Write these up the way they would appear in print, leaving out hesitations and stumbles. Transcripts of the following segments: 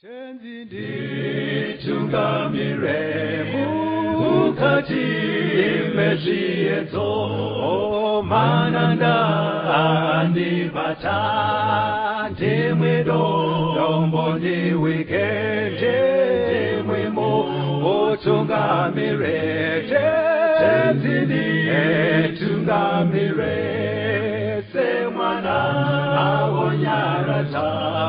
Tenzi nditungamire mukati mezviedzo, mananda andibata, ndimwe dombo ndiwike, ndimwe mutungamire. Tenzi nditungamire semwana awonyaradza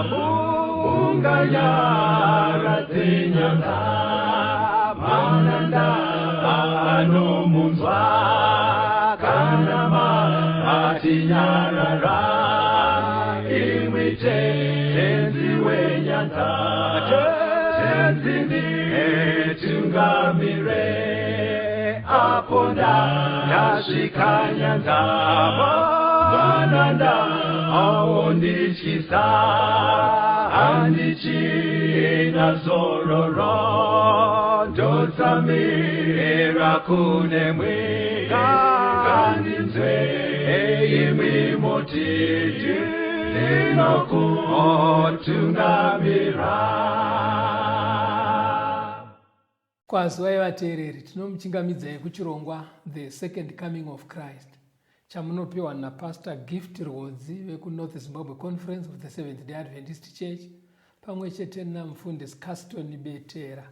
munganyaradze nyanga, mananda anomunzwa kana matinyarara, imwi Tenzi wenyanga, Tenzi nditungamire apo ndasvika nyanza, mananda aondityisa, handichina zororo, ndotsamira kunemwi, ngandinzwe imwi motiti ndinokutungamira. Kwazivai vateereri, tinomuchingamidzai kuchirongwa The Second Coming of Christ chamunopiwa naPastor Gift Rwodzi vekuNorth Zimbabwe Conference of the Seventh Day Adventist Church pamwe chete naMufundisi Caston Betera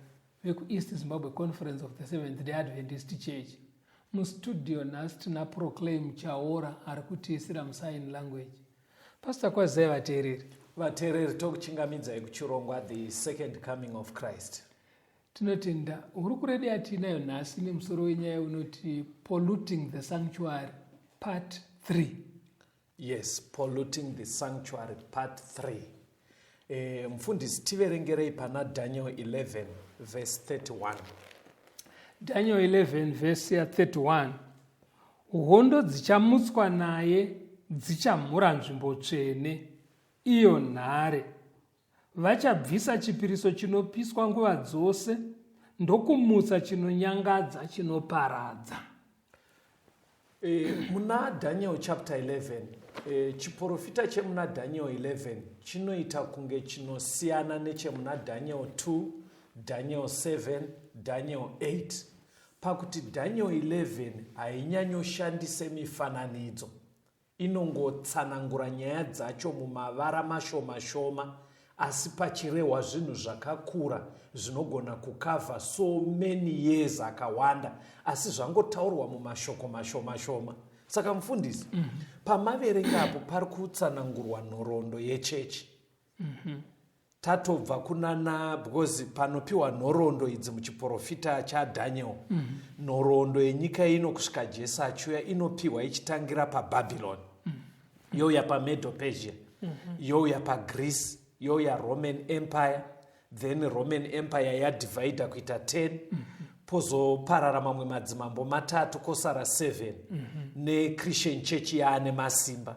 vekuEast Zimbabwe Conference of the Seventh Day Adventist Church. Mustudio nhasi tina Proclaim Chaora ari kutiisira musign language. Pastor, kwazivai vateereri. Vateereri, tokuchingamidzai kuchirongwa The Second Coming of Christ. Tinotenda hurukuro yedu yatiinayo nhasi nemusoro wenyaya unoti Polluting the Sanctuary Part 3. Yes, Polluting the Sanctuary Part 3. Mufundisi, tiverengerei pana Daniel 11 verse 31. Daniel 11 verse ya 31. Hondo dzichamutswa naye dzichamhura nzvimbo tsvene, iyo nhare. Vachabvisa chipiriso chinopiswa nguva dzose ndokumutsa chinonyangadza chinoparadza. Muna Daniel chapter 11, chiprofita chemuna Daniel 11 chinoita kunge chinosiyana nechemuna Daniel 2, Daniel 7, Daniel 8, pakuti Daniel 11 hainyanyoshandise mifananidzo. Inongotsanangura nyaya dzacho mumavara mashoma shoma asi pachirehwa zvinhu zvakakura zvinogona kukavha so many years akawanda asi zvangotaurwa mumashoko mashoma shoma. Saka mufundisi, pamaverenga apo pari kutsanangurwa nhoroondo yechechi. Tatobva kunana, because panopiwa nhoroondo idzi muchiprofita chaDaniel, nhoroondo yenyika ino kusvika Jesu achiuya inopiwa ichitangira paBabylon, youya paMedo Persia, youya paGreece, youya Roman Empire, then Roman Empire yadivhaidha kuita 10, pozoparara mamwe madzimambo matatu, kosara 7, neChristian Church yaane masimba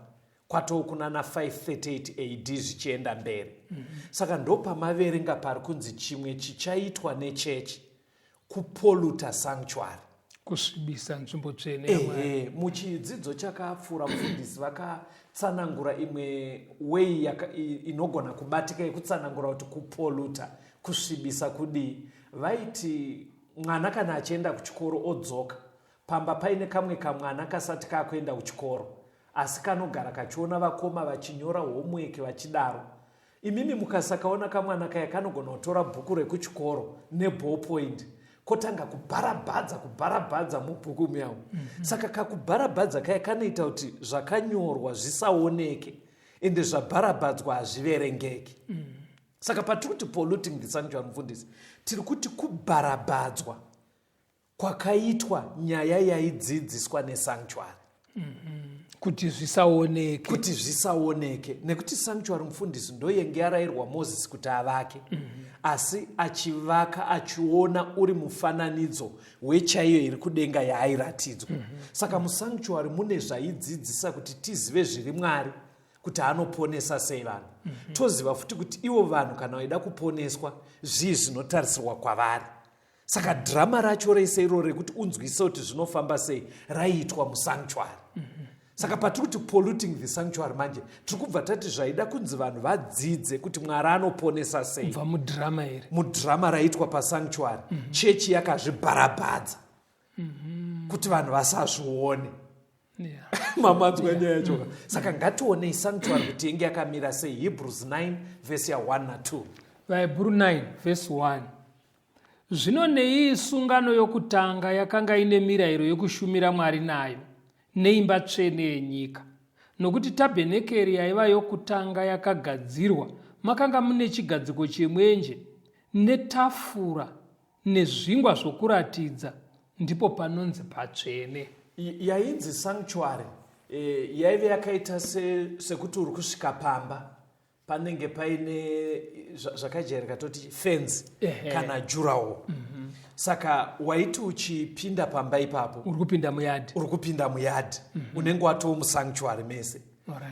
kwatoo kunana 538 AD zvichienda mberi. Saka ndopamaverenga pari kunzi chimwe chichaitwa nechechi kupoluta sanctuary, kusvibisa nzvimbo tsvene. Ehe, muchidzidzo chakapfuura mufundisi vakatsanangura imwe way inogona kubatika yekutsanangura kuti kupoluta, kusvibisa kudii. Vaiti mwana kana achienda kuchikoro odzoka pamba paine kamwe kamwana kasati kakuenda kuchikoro, asi kanogara kachiona vakoma vachinyora homework vachidaro. Imimi mukasakaona kamwana kaya kanogona kutora bhuku rekuchikoro neballpoint kotanga kubharabhadza kubharabhadza mubhuku muyavo. Saka kakubharabhadza kaya kanoita kuti zvakanyorwa zvisaoneke, ende zvabharabhadzwa hazviverengeki. Saka patiri kuti polluting the sanctuary, mufundisi, tiri kuti kubharabhadzwa kwakaitwa nyaya yaidzidziswa nesanctuary. Kuti zvisaoneke. Kuti zvisaoneke, nekuti sanctuary, mufundisi, ndoyenge yarayirwa Mozisi kuti avake, asi achivaka achiona uri mufananidzo wechaiyo iri kudenga yaairatidzwa. Saka musanctuary mune zvaidzidzisa kuti tizive zviri Mwari, kuti anoponesa sei vanhu. Toziva futi kuti ivo vanhu kana vaida kuponeswa zvii zvinotarisirwa kwavari. Saka dhirama racho rese iroro rekuti unzwise kuti zvinofamba sei raiitwa musanctuary. Saka patiri kuti polluting the sanctuary manje, tiri kubva tati zvaida kunzi vanhu vadzidze kuti Mwari anoponesa sei. Kubva mudhirama iri. Mudhirama raitwa pasanctuary. Chechi yakazvibharabhadza kuti vanhu vasazvione. Mamanzwa nyaya yacho. Saka ngationei sanctuary kuti inge yakamira sei. Hebrews 9 vhesi ya1 na2. VaHebhuru 9 vhesi 1. Zvino neiyi sungano yokutanga yakanga ine mirayiro yokushumira Mwari nayo, neimba tsvene yenyika. Nokuti tabhenekeri yaiva yokutanga yakagadzirwa, makanga mune chigadziko chemwenje, netafura, nezvingwa zvokuratidza, ndipo panonzi patsvene. Yainzi sanctuary yaive yakaita sekuti uri kusvika pamba panenge paine zvakajairika toti fence kana durawall. Saka waiti uchipinda pamba ipapo uri kupinda muyadhi, uri kupinda muyadhi, unenge watoo musanctuary mese.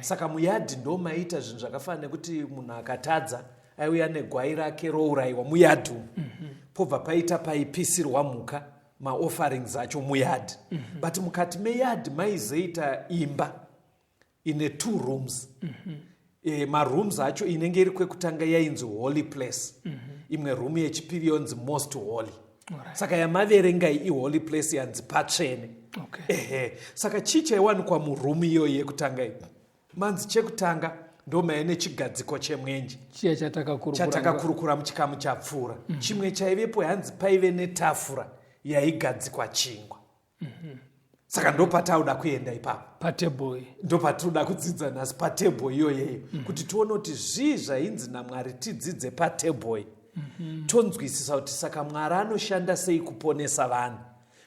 Saka muyadhi ndo maiita zvinhu zvakafanana nekuti munhu akatadza aiuya negwai rake rourayiwa muyadhi umu. Pobva paita paipisirwa mhuka, maofferings acho muyadhi. But mukati meyadhi maizoita imba ine 2 rooms. Marooms acho inenge iri kwekutanga yainzi holy place. Imwe room yechipiri yonzi most holy. Saka yamaverengai iholy place yanzi patsvene. Ehe. Saka chii chaiwanikwa muroom iyoyi yekutanga iyi? Manzi chekutanga ndo maine chigadziko chemwenje chiya chatakakurukura, chatakakurukura muchikamu chapfuura. Chimwe chaivepo hanzi paive netafura yaigadzikwa chingwa. Saka ndopatauda kuenda ipapo. Patebhoi. Ndopatinoda kudzidza nhasi, patebhoi iyoyeyo, kuti tione kuti zvii zvainzi naMwari tidzidze patebhoi. Tonzwisisa kuti saka Mwari anoshanda sei kuponesa vanhu,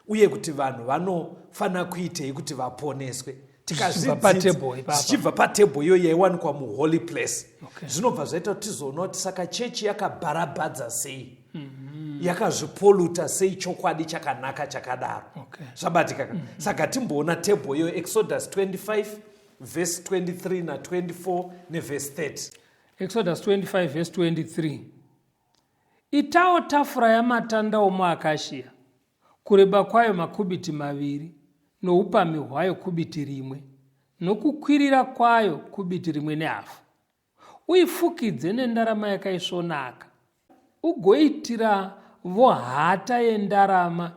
uye kuti vanhu vanofanira kuitei kuti vaponeswe. Zvichibva patebhoi ipapa. Zvichibva patebhoi iyoyo yaiwanikwa muholy place. Zvinobva zvaita kuti tizoona kuti saka chechi yakabharabhadza sei, yakazvipoluta sei chokwadi chakanaka chakadaro. Zvabatika ka? Saka timboona tebho iyoyo, Exodus 25 vhesi 23 na24 nevhesi 30. Exodus 25 vhesi 23. Itawo tafura yamatanda omuakashia, kureba kwayo makubiti 2, noupamhi hwayo kubiti 1, nokukwirira kwayo kubiti 1.5. Uifukidze nendarama yakaisvonaka, ugoitira vo hata yendarama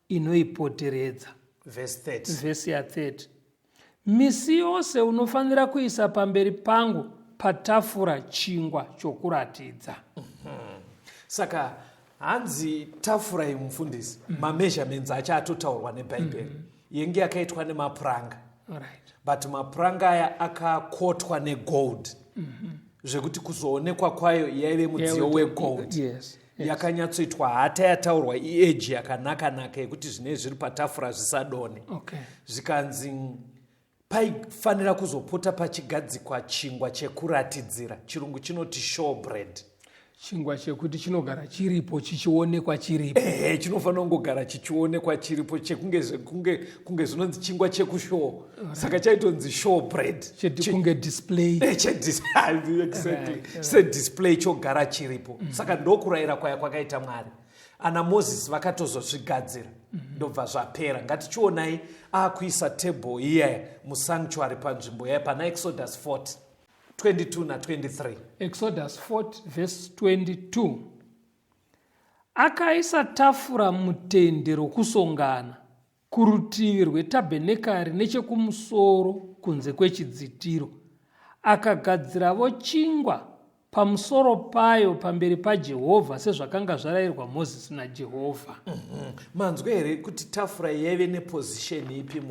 inoipoteredza. Vhesi 30. Vhesi ya 30. Misi yose unofanira kuisa pamberi pangu patafura chingwa chokuratidza. Saka hanzi tafura iyi, mufundisi, mameasurements acho atotaurwa neBhaibheri. Yenge yakaitwa nemapuranga. But mapuranga aya akakotwa negold, zvekuti kuzoonekwa kwayo yaive mudziyo wegold. Yakanyatsoitwa hata yataurwa ieji yakanaka-naka yekuti zvinenge zviri patafura zvisadone. Zvikanzi paifanira kuzopota pachigadzikwa chingwa chekuratidzira, chirungu chinoti show bread. Chingwa chekuti chinogara chiripo, chichionekwa chiripo. Ehe, chinofanira kungogara chichionekwa chiripo, chekunge kunge zvinonzi chingwa chekushow. Saka chaitonzi show bread. Cheti kunge display. Exactly. Sedisplay chogara chiripo. Saka ndokurayira kwaya kwakaita Mwari. Ana Moses vakatozozvigadzira, ndobva zvapera. Ngatichionai akuisa table iya musanctuary panzvimbo yaya pana Exodus 40 22 na23. Exodus 40 verse 22. Akaisa tafura mutende rokusongana kurutivi rwetabhenekari nechekumusoro kunze kwechidzitiro. Akagadziravo chingwa pamusoro payo pamberi paJehovha sezvakanga zvarayirwa Mozisi naJehovha. Manzwa here kuti tafura yaive neposition ipi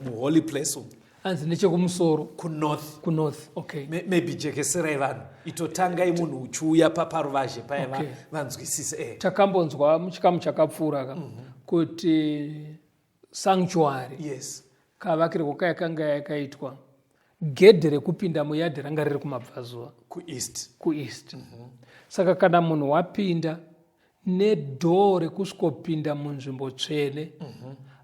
muholy place umu? Anzi nechekumusoro. Kunorth. Kunorth, okay. Maybe jekeserai vanhu, itotangai munhu uchiuya paruvazhe paya vanzwisise. Takambonzwa muchikamu chakapfuura ka kuti sanctuary kavakirwo kayakanga yakaitwa, gedhe rekupinda muyadhi ranga riri kumabvazuva. Kueast. Kueast. Saka kana munhu wapinda nedhoo rekusvikopinda munzvimbo tsvene,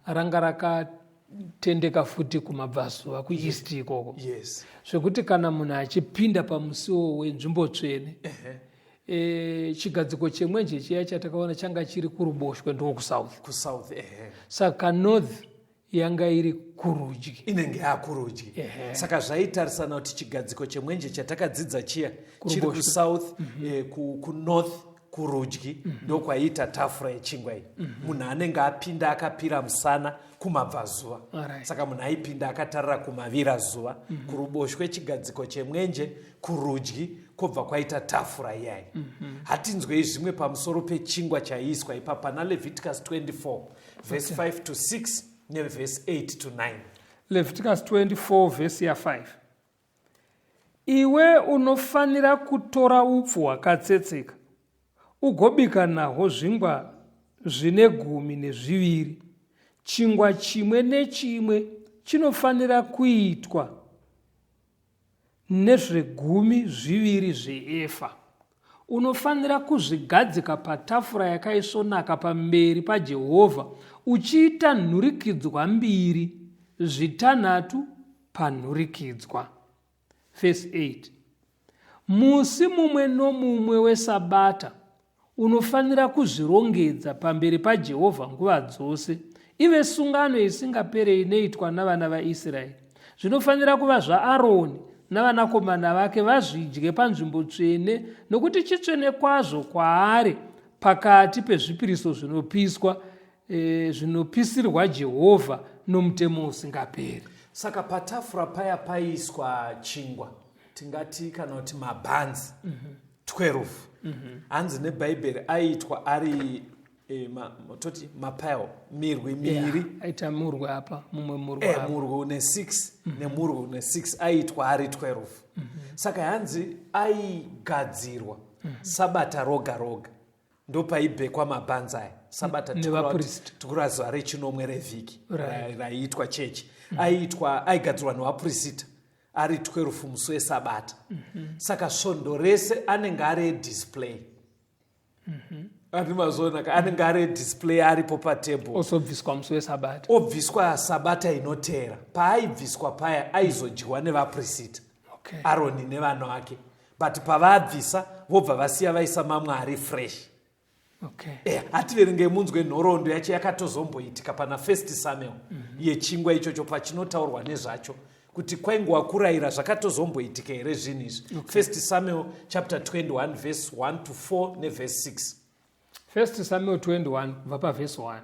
ranga rakatendeka futi kumabvazuva, kueast ikoko, zvekuti kana munhu achipinda pamusiwo wenzvimbo tsvene, chigadziko chemwenje chiya chatakaona changa chiri kuruboshwe, ndokusouth. Kusouth, Saka north Yanga iri kurudyi. Inenge yakurudyi. Saka zvaitarisana kuti chigadziko chemwenje chatakadzidza chiya chiri kusouth, kunorth, kurudyi, ndokwaiita tafura yechingwa iyi. Munhu anenge apinda akapira musana kumabvazuva. Saka munhu aipinda akatarira kumavira zuva, kuruboshwe chigadziko chemwenje, kurudyi kwobva kwaita tafura iyayi. Hatinzwei zvimwe pamusoro pechingwa chaiiswa ipapa pana Leviticus 24 verse 5 to 6 nevhesi 8 to 9. Leviticus 24 vhesi ya5. Iwe unofanira kutora upfu hwakatsetseka ugobika nahwo zvingwa zvine 12. Chingwa chimwe nechimwe chinofanira kuitwa nezvegumi zviviri zveefa. Unofanira kuzvigadzika patafura yakaisvonaka pamberi paJehovha uchiita nhurikidzwa mbiri, zvitanhatu panhurikidzwa. Vhesi 8. Musi mumwe nomumwe weSabata unofanira kuzvirongedza pamberi paJehovha nguva dzose, ive sungano isingapere inoitwa navana vaIsraeri. Zvinofanira kuva zvaAroni navanakomana vake vazvidye panzvimbo tsvene, nokuti chitsvene kwazvo kwaari pakati pezvipiriso zvinopiswa, zvinopisirwa Jehovha nomutemo usingaperi. Saka patafura paya paiiswa chingwa, tingati kana kuti mabhanzi 12. Hanzi neBhaibheri aiitwa ari toti mapile, mirwi miviri. Yeah, aita murwi apa, mumwe murwi apa. Murwi une 6 nemurwi une 6, aiitwa ari 12. Saka hanzi aigadzirwa sabata roga roga, ndopaibhekwa mabhanzi aya sabata. Nevapristi. Tikura zuva rechinomwe revhiki raiitwa chechi. Aiitwa, aigadzirwa nevapurisita ari 12 musi wesabata. Saka svondo rese anenge ari edisplay. Ati mazvona, anenge ari edisplay, aripo patable. Osobviswa musi wesabata. Obviswa sabata inoteera. Paaibviswa paya aizodyiwa nevapurisita, Aroni nevana vake, but pavabvisa vobva vasiya vaisa mamwe ari fresh. Hativerengei munzwe nhoroondo yacho yakatozomboitika pana First Samuel yechingwa ichocho, pachinotaurwa nezvacho kuti kwaingova kurayira, zvakatozomboitika here zvinhu izvi. First Samuel chapter 21 verse 1 to 4 nevhesi 6. First Samuel 21 kubva pavhesi 1.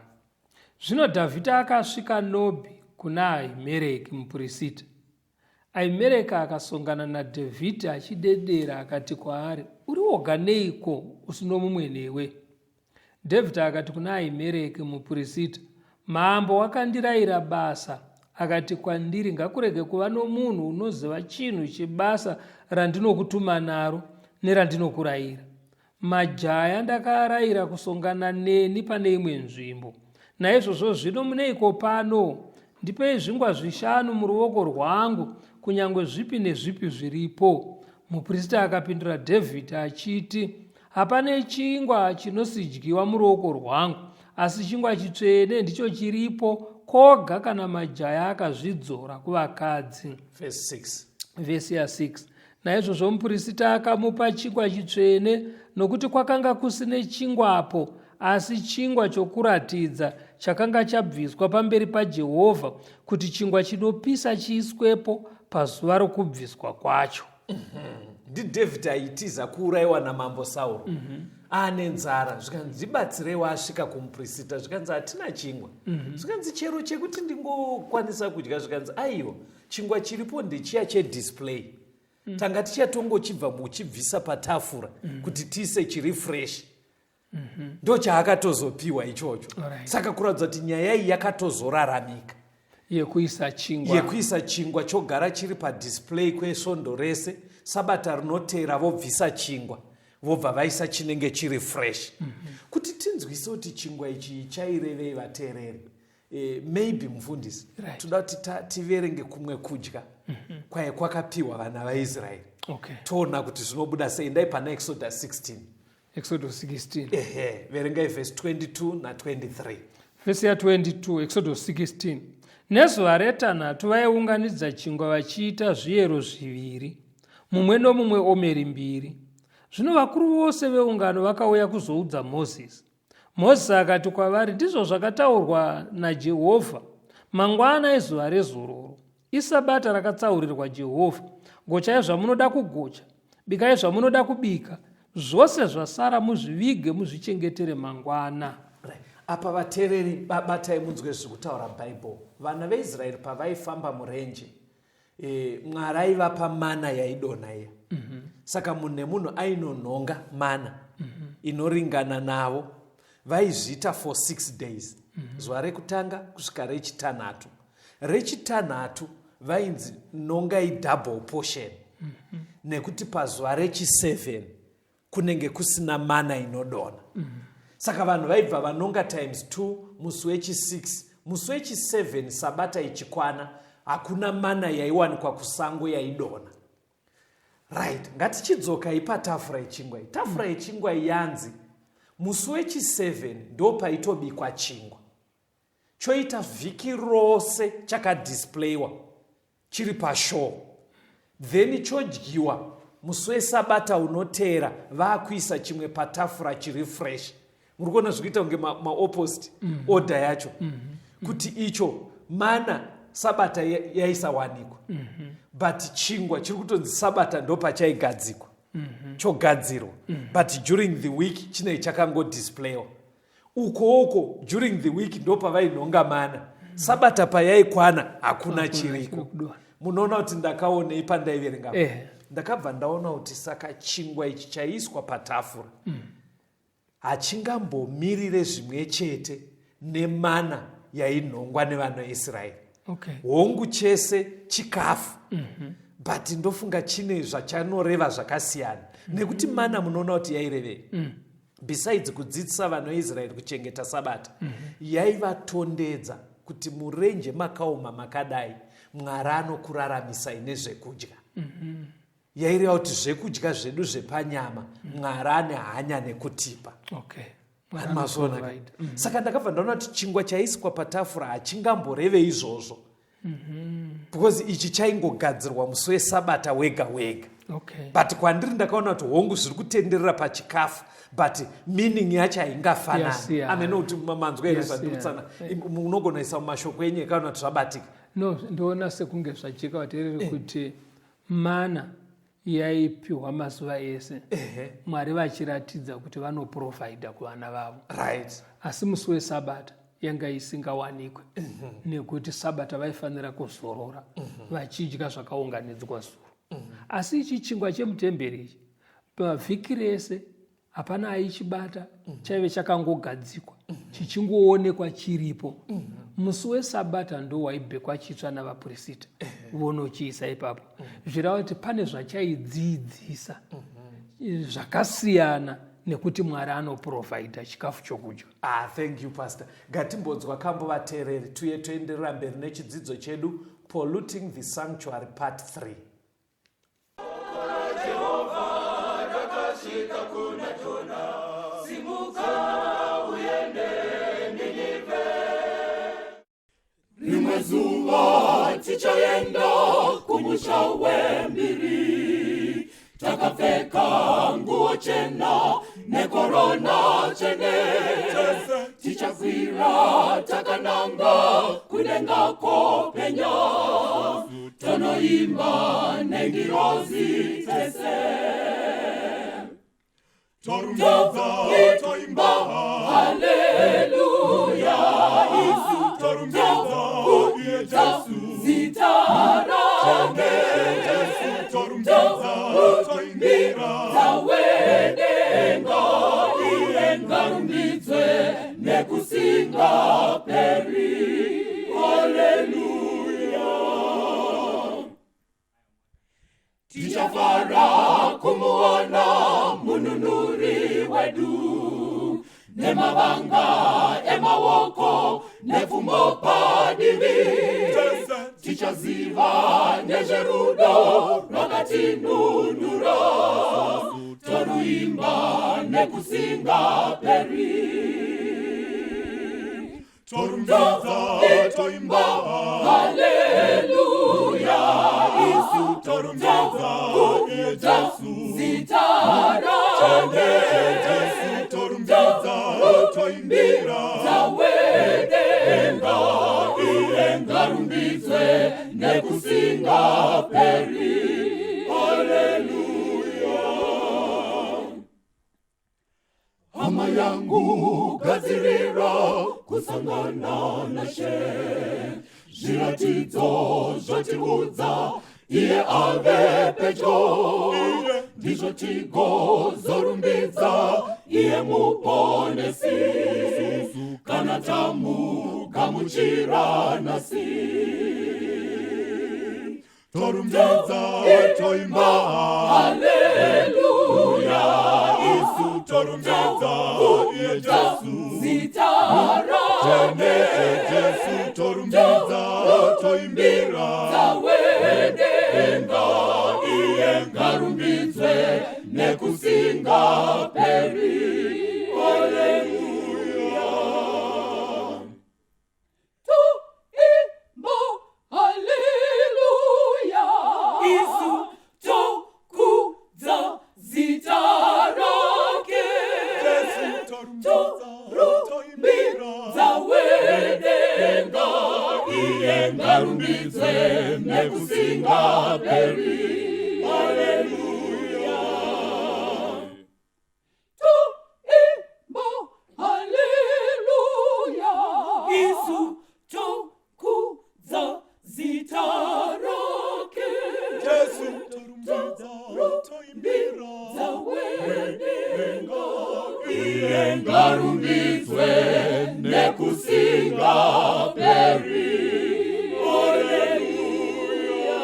Zvino Dhavhidha akasvika Nobhi kuna Ahimereki mupurisita. Ahimereki akasongana naDhavhidhi achidedera akati kwaari, "Uri woga neiko usino mumwe newe?" Dhavhidhi akati kuna Ahimereki mupurisita, "Mambo wakandirayira basa akati kwandiri, 'Ngakurege kuva nomunhu unoziva chinhu chebasa randinokutuma naro nerandinokurayira.' Majaya ndakaarayira kusongana neni pane imwe nzvimbo. Naizvozvo zvino muneiko pano? Ndipei zvingwa zvishanu muruoko rwangu, kunyange zvipi nezvipi zviripo." Muprista akapindura Dhavhidhi achiti, "Hapane chingwa chinosidyiwa muruoko rwangu, asi chingwa chitsvene ndicho chiripo koga kana majaya akazvidzora kuvakadzi." Verse 6. Vhesi ya6. Naizvozvo mupurisita akamupa chingwa chitsvene, nokuti kwakanga kusine chingwapo asi chingwa chokuratidza chakanga chabviswa pamberi paJehovha kuti chingwa chinopisa chiiswepo pazuva rokubviswa kwacho. NdiDhavhidhi aitiza kuurayiwa namambo Sauro. Aane nzara, zvikanzi, "Ndibatsireiwo." Asvika kumupurisita, zvikanzi, "Hatina chingwa." Zvikanzi, "Chero chekuti ndingokwanisa kudya?" Zvikanzi, "Aiwa, chingwa chiripo ndechiya chedisplay. Tanga tichatongochibva muchibvisa patafura kuti tiise chiri fresh." Ndo chaakatozopiwa ichocho. Saka kuratidza kuti nyaya iyi yakatozoraramika. Yekuisa chingwa. Yekuisa chingwa chogara chiri padisplay kwesvondo rese, sabata rinoteera vobvisa chingwa, vobva vaisa chinenge chiri fresh. Kuti tinzwise kuti chingwa ichi chairevei, vateereri, maybe mufundisi, toda kuti tiverenge kumwe kudya kwaye kwakapiwa vana vaIsraeri, toona kuti zvinobuda sei. Endai pana Exodus 16. Exodus 16. Ehe, verengai vhesi 22 na23. Vhesi ya22, Exodus 16. Nezuva retanhatu vaiunganidza chingwa vachiita zviyero zviviri, mumwe nomumwe omeri mbiri. Zvino vakuru vose veungano vakauya kuzoudza Mozisi. Mozisi akati kwavari, "Ndizvo zvakataurwa naJehovha. Mangwana izuva rezororo, isabata rakatsaurirwa Jehovha. Gochai zvamunoda kugocha, bikai zvamunoda kubika, zvose zvasara muzvivige muzvichengetere mangwana. Apa vateereri batai munzwe zviri kutaura Bible. Vana veIsraeri pavaifamba murenje, e, Mwari aivapa mana yaidonha iya. Mm -hmm. Saka munhu nemunhu ainonhonga mana mm -hmm. inoringana navo. Vaizviita for 6 days. Mm -hmm. Zuva rekutanga kusvika rechitanhatu. Rechitanhatu vainzi nongai double portion. Mm -hmm. Nekuti pazuva rechi7 kunenge kusina mana inodonha. Mm -hmm. Saka vanhu vaibva vanonga times 2 musi wechi6, musi wechi7 sabata ichikwana hakuna mana yaiwanikwa kusango yaidonha. Right, ngatichidzokai patafura yechingwa iyi. Tafura mm. yechingwa iyi yanzi musi wechi7 ndopaitobikwa chingwa choita vhiki rose chakadisplayiwa chiri pashow then chodyiwa musi wesabata unoteera vakuisa chimwe patafura chiri fresh. Muri kuona zvikuita kunge maopposite ma mm -hmm. order yacho mm -hmm. kuti icho mana sabata yaisawanikwa mm -hmm. but chingwa chiri kutonzi sabata ndopachaigadzikwa mm -hmm. chogadzirwa mm -hmm. but during the week chinenge chakangodisplayiwa uko uko during the week ndopavainhonga mana mm -hmm. sabata payaikwana hakuna chiriko. Munoona kuti ndakaonei pandaiverenga eh. Ndakabva ndaona kuti saka chingwa ichi chaiiswa patafura mm. hachingambomirire zvimwe chete nemana yainhongwa nevana veIsraeri. Okay. Hongu chese chikafu mm -hmm. but ndofunga chine zvachanoreva zvakasiyana mm -hmm. nekuti mana munoona kuti yairevei mm. Besides kudzidzisa vana veIsraeri kuchengeta sabata mm -hmm. yaivatondedza kuti murenje makaoma makadai Mwari anokuraramisai nezvekudya. Mm -hmm. Yaireva kuti zvekudya zvedu zvepanyama Mwari ane hanya nekutipa. Okay. Mazona. Mm. Saka ndakabva ndaona kuti chingwa chaiswa patafura hachingamboreve izvozvo. Mm -hmm. Because ichi chaingogadzirwa musi wesabata wega wega. Okay. But kwandiri ndakaona kuti hongu zviri kutenderera pachikafu but meaning yacho haingafanani. Ameno kuti manzwa here zvandiri kutsana. Munogona kuisa mumashoko enyu ekaona kuti zvabatika. No, ndoona sekunge zvajeka vateereri kuti mana yaipiwa mazuva ese Mwari vachiratidza kuti vanoprovhaidha kuvana vavo. Right. Asi musi wesabata yanga isingawanikwe mm -hmm. nekuti sabata vaifanira kuzorora mm -hmm. vachidya zvakaunganidzwa zuro. Mm -hmm. Asi ichi chingwa chemutemberi ichi pavhiki rese hapana aichibata mm -hmm. chaive chakangogadzikwa mm -hmm. chichingoonekwa chiripo. Mm -hmm. Musi wesabata ndo waibhekwa chitsva navapurisita mm -hmm. vonochiisa ipapo. Mm -hmm. Zvireva kuti pane zvachaidzidzisa mm -hmm. zvakasiyana nekuti Mwari anoprovhaidha chikafu chokudya. Ah, thank you pastor. Ngatimbonzwa kambo vateereri tuye toenderera mberi nechidzidzo chedu Polluting the Sanctuary part 3. Rimwe zuva tichaenda kumusha wembiri, takapfeka nguo chena nekorona chene, tichakwira takananga kudenga kopenya, tonoimba nengirozi tese. Torumbidza toimba haleluya, isu torumbidza iye Jesu, zita rake Jesu, torumbidza toimbira wedenga, iye ngarumbidzwe nekusingaperi. Haleluya. Tichafara kumuona mununuri wedu, nemavanga emaoko nepfumo padivi, tichaziva nezverudo rwakatinunura, toruimba nekusingaperi. Torumbidza toimba haleluya, isu torumbidza iye Jesu, zita rake Jesu, torumbidza toimbira wedenga, iye Nekusingaperi. Haleluya. Hama yangu, gadzirira kusangana nashe. Zviratidzo zvatiudza iye ave pedyo, ndizvo tigozorumbidza iye Muponesi kana tamugamuchira nhasi. Torumbidza, toimba haleluya, isu torumbidza iye Jesu, Zita tene Jesu, torumbidza, toimbira Wedenga. Iye ngarumbidzwe nekusingaperi. Haleluya. Toimba haleluya, isu tokudza zita rake. Jesu, torumbidza, toimbira Torumbidza wedenga. Iye ngarumbidzwe nekusingaperi. Haleluya. Toimba haleluya, isu tokudza zita rake. Jesu, torumbidza, toimbira Wedenga. Iye ngarumbidzwe nekusingaperi. Haleluya.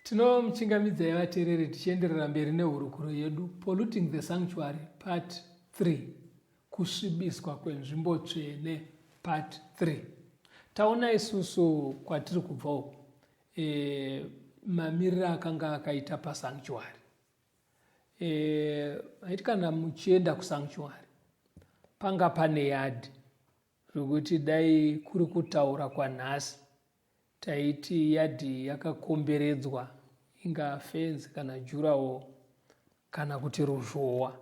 Tinomuchingamidzai vateereri tichienderera mberi nehurukuro yedu, Polluting the Sanctuary Part 3, kusvibiswa kwenzvimbo tsvene Part 3. Taona isusu kwatiri kubva uku, mamiriro akanga akaita pasanctuary. Aiti kana muchienda kusanctuary panga pane yadhi, zvekuti dai kuri kutaura kwanhasi taiti yadhi yakakomberedzwa, ingaa fenzi kana jurawo kana kuti ruzhowa.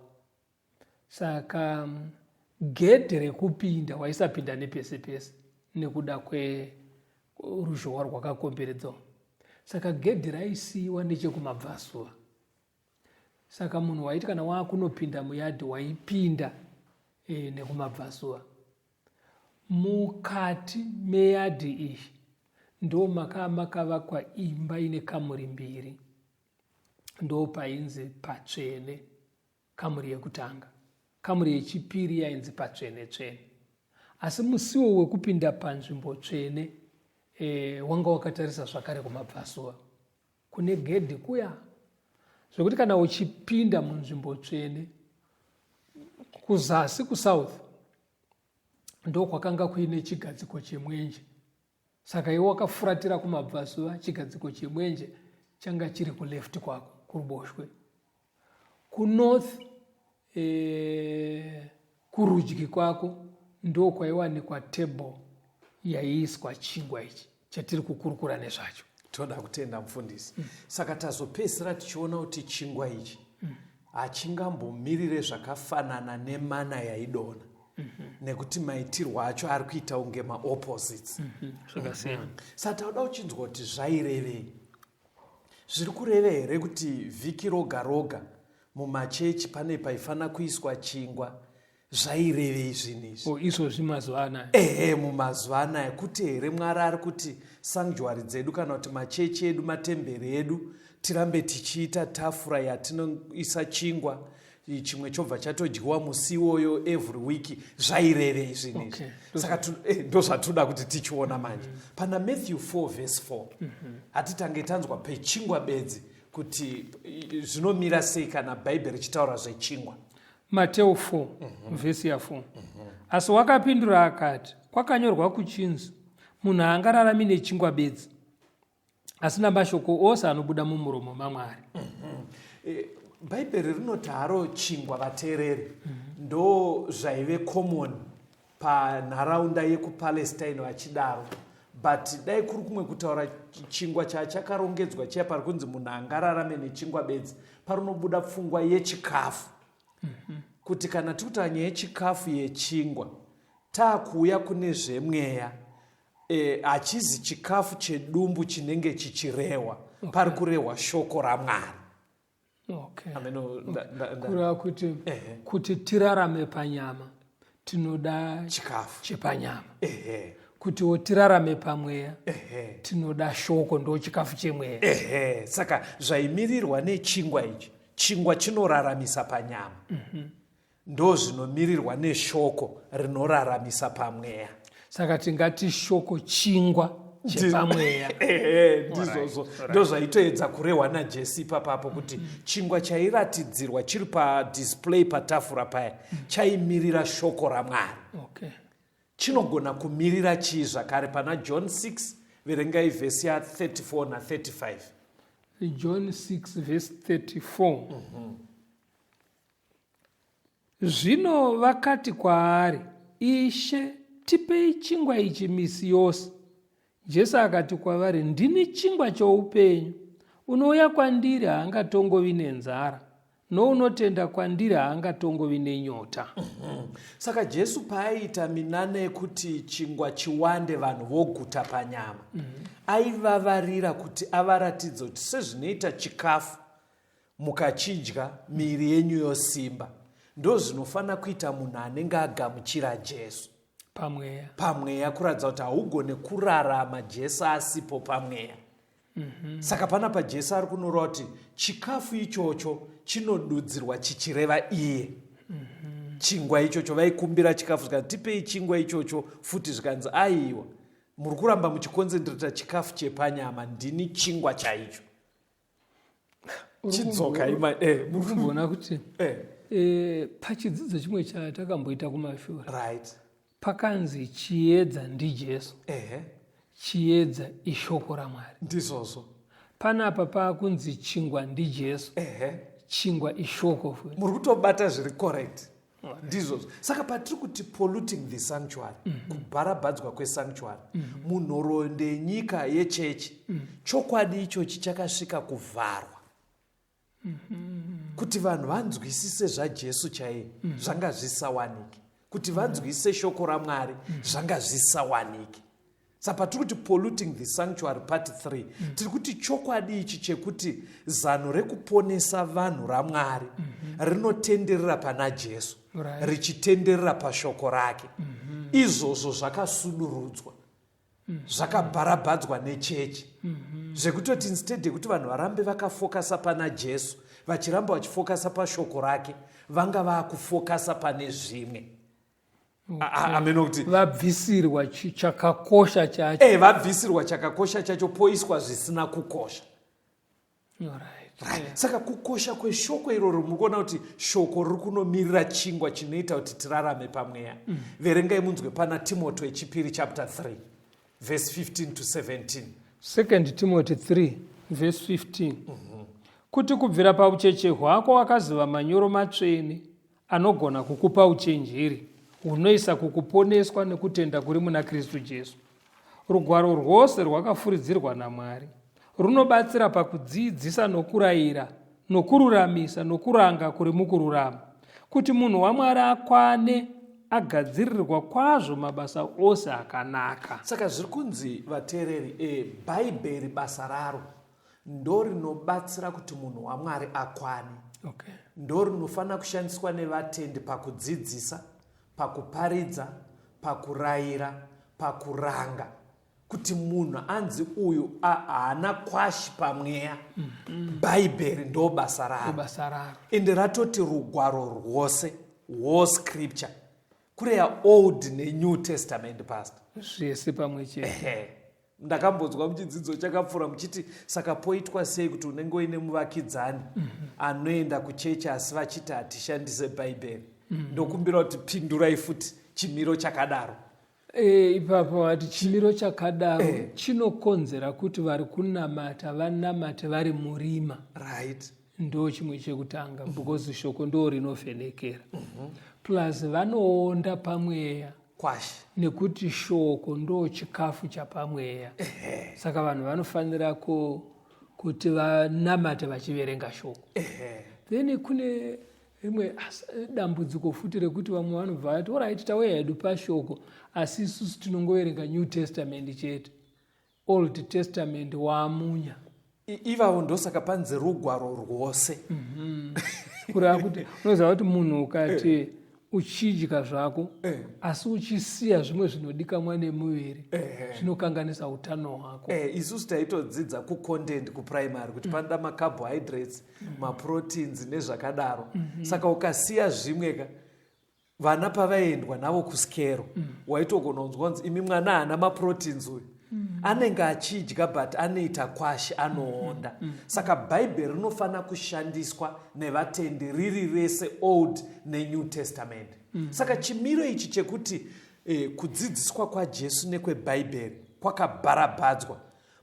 Saka gedhe rekupinda waisapinda nepese pese nekuda kweruzhowa rwakakomberedzwa. Saka gedhe raisiyiwa nechekumabvazuva. Saka munhu waiti kana waakunopinda muyadhi waipinda nekumabvazuva. Mukati meyadhi iyi ndo makaa makavakwa imba ine kamuri mbiri, ndo painzi patsvene, kamuri yekutanga. Kamuri yechipiri yainzi patsvene tsvene. Asi musiwo wekupinda panzvimbo tsvene wanga wakatarisa zvakare kumabvazuva kune gedhi kuya, zvekuti kana uchipinda munzvimbo tsvene kuzasi kusouth ndo kwakanga kuine chigadziko chemwenje. Saka iwe wakafuratira kumabvazuva, chigadziko chemwenje changa chiri kuleft kwako, kuruboshwe. Kunorth, kurudyi kwako ndo kwaiwanikwa table yaiiswa chingwa ichi chatiri kukurukura nezvacho. Toda kutenda mufundisi. Saka tazopedzisira tichiona kuti chingwa ichi hachingambomirire zvakafanana nemana yaidona, nekuti maitirwo acho ari kuita kunge maopposites. Zvakasiyana. Saka tauda kuchinzwa kuti zvairevei. Zviri kureva here kuti vhiki roga roga mumachechi pane paifana kuiswa chingwa? Zvairevei zvinhu izvi? Izvozvi mazuva anaya? Ehe, mumazuva anaya. Kuti here Mwari ari kuti sanctuary dzedu kana kuti machechi edu, matemberi edu, tirambe tichiita tafura yatinoisa chingwa, chimwe chobva chatodyiwa musi iwoyo every week? Zvairevei zvinhu izvi? Saka ndozvatoda kuti tichiona manje. Pana Matthew 4 verse 4, hatitange tanzwa pechingwa bedzi kuti zvinomira sei kana Bhaibheri richitaura zvechingwa. Mateo 4 vhesi ya4. Asi wakapindura akati, kwakanyorwa kuchinzi, munhu haangararami nechingwa bedzi, asi namashoko ose anobuda mumuromo maMwari. Bhaibheri rinoti haro chingwa, vateereri, ndo zvaive common panharaunda yekuPalestine vachidaro. But dai kuri kumwe kutaura, chingwa chachakarongedzwa chiya, pari kunzi munhu angararame nechingwa bedzi, parinobuda pfungwa yechikafu, kuti kana tiri kutaura nyaya yechikafu yechingwa, taakuuya kune zvemweya, hachizi chikafu chedumbu chinenge chichirehwa. Pari kurehwa shoko raMwari. Ameno, Kureva kuti kuti tirarame panyama tinoda chikafu chepanyama, kutiwo tirarame pamweya tinoda shoko, ndo chikafu chemweya. Ehe, saka zvaimirirwa nechingwa ichi, chingwa chinoraramisa panyama, ndo zvinomirirwa neshoko rinoraramisa pamweya. Saka tingati shoko chingwa chepamweya. Ehe, ndizvozvo, ndo zvaitoedza kurehwa naJesu ipapapo, kuti chingwa chairatidzirwa chiri padisplay patafura paya chaimirira shoko raMwari. Chinogona kumirira chii zvakare? Pana John 6, verengai vhesi ya34 na35. John 6 verse 34. Zvino vakati kwaari, "Ishe, tipei chingwa ichi misi yose." Jesu akati kwavari, "Ndini chingwa choupenyu. Unouya kwandiri haangatongovi nenzara, nounotenda kwandiri haangatongovi nenyota." Saka Jesu paaiita minana yekuti chingwa chiwande, vanhu voguta panyama, aivavarira kuti avaratidze kuti sezvinoita chikafu mukachidya miviri yenyu yosimba, ndo zvinofanira kuita munhu anenge agamuchira Jesu pamweya. Pamweya, kuratidza kuti haugone kurarama Jesu asipo pamweya. Saka panapa Jesu ari kunoreva kuti chikafu ichocho chinodudzirwa chichireva iye. Chingwa ichocho, vaikumbira chikafu zvikanzi, "Tipei chingwa ichocho futi," zvikanzi, "Aiwa, muri kuramba muchiconcentrata chikafu chepanyama, ndini chingwa chaicho." Chidzoka ima Muri kumboona kuti pachidzidzo chimwe chatakamboita kumashure, pakanzi chiedza ndiJesu, chiedza ishoko raMwari. Ndizvozvo. Panapa paakunzi chingwa ndiJesu, chingwa ishoko futi. Muri kutobata zviri correct, ndizvozvo. Saka patiri kuti polluting the sanctuary, kubharabhadzwa kwesanctuary, munhoroondo yenyika yechechi, chokwadi ichochi chakasvika kuvharwa kuti vanhu vanzwisise zvaJesu chaiye zvanga zvisawaniki, kuti vanzwisise shoko raMwari zvanga zvisawaniki. Saka patiri kuti polluting the sanctuary part 3, tiri kuti chokwadi ichi chekuti zano rekuponesa vanhu raMwari rinotenderera pana Jesu, richitenderera pashoko rake, izvozvo zvakasudurudzwa, zvakabharabhadzwa nechechi, zvekutoti instead yekuti vanhu varambe vakafokasa pana Jesu, vachiramba vachifokasa pashoko rake, vanga vaakufokasa pane zvimwe. Ameno kuti Vabvisirwa chakakosha chacho. Vabvisirwa chakakosha chacho, poiswa zvisina kukosha. Right. Saka kukosha kweshoko iroro, muri kuona kuti shoko riri kunomirira chingwa chinoita kuti tirarame pamweya. Verengai munzwe pana Timoto yechipiri chapter 3 verse 15 to 17. Second Timothy 3 verse 15, kuti kubvira paucheche hwako wakaziva manyoro matsvene anogona kukupa uchenjeri hunoisa kukuponeswa nekutenda kuri muna Kristu Jesu. Rugwaro rwose rwakafuridzirwa naMwari, runobatsira pakudzidzisa nokurayira nokururamisa nokuranga kuri mukururama, kuti munhu waMwari akwane, agadzirirwa kwazvo mabasa ose akanaka. Saka zviri kunzi, vateereri, Bhaibheri basa raro ndo rinobatsira kuti munhu waMwari akwane. Ndo rinofanira kushandiswa nevatendi pakudzidzisa, pakuparidza, pakurayira, pakuranga, kuti munhu anzi uyu haana kwashi pamweya. Bhaibheri ndo basa raro. Basa raro. Ende ratoti rugwaro rwose, whole scripture, kureya Old neNew Testament, pastor. Zvese pamwe chete. Ehe. Ndakambonzwa muchidzidzo chakapfuura muchiti saka poitwa sei kuti unenge uine muvakidzani anoenda kuchechi asi vachiti hatishandise Bhaibheri? Ndokumbira kuti pindurai futi chimiro chakadaro. Ipapo vati chimiro chakadaro chinokonzera kuti vari kunamata vanamate vari murima. Ndo chimwe chekutanga, because shoko ndo rinovhenekera, plus vanoonda pamweya. Kwashi. Nekuti shoko ndo chikafu chapamweya. Saka vanhu vanofanira kuti vanamate vachiverenga shoko. Then kune rimwe dambudziko futi rekuti vamwe vanobva vati, "Alright, tauya hedu pashoko, asi isusu tinongoverenga New Testament chete, Old Testament waamunya." Ivavo ndosaka panzi rugwaro rwose. Kureva kuti unoziva kuti munhu ukati uchidya zvako, asi uchisiya zvimwe zvinodikamwa nemuviri, zvinokanganisa utano hwako. Isusu taitodzidza kucontent kuprimary kuti panoda macarbohydrates, maproteins nezvakadaro. Saka ukasiya zvimwe ka, vana pavaiendwa navo kuskero, waitogona kunzwa kunzi, "Imi, mwana haana maproteins uyu." Anenge achidya but anoita kwashi, anoonda. Saka Bhaibheri rinofanira kushandiswa nevatendi riri rese, Old neNew Testament. Saka chimiro ichi chekuti kudzidziswa kwaJesu nekwebhaibheri kwakabharabhadzwa,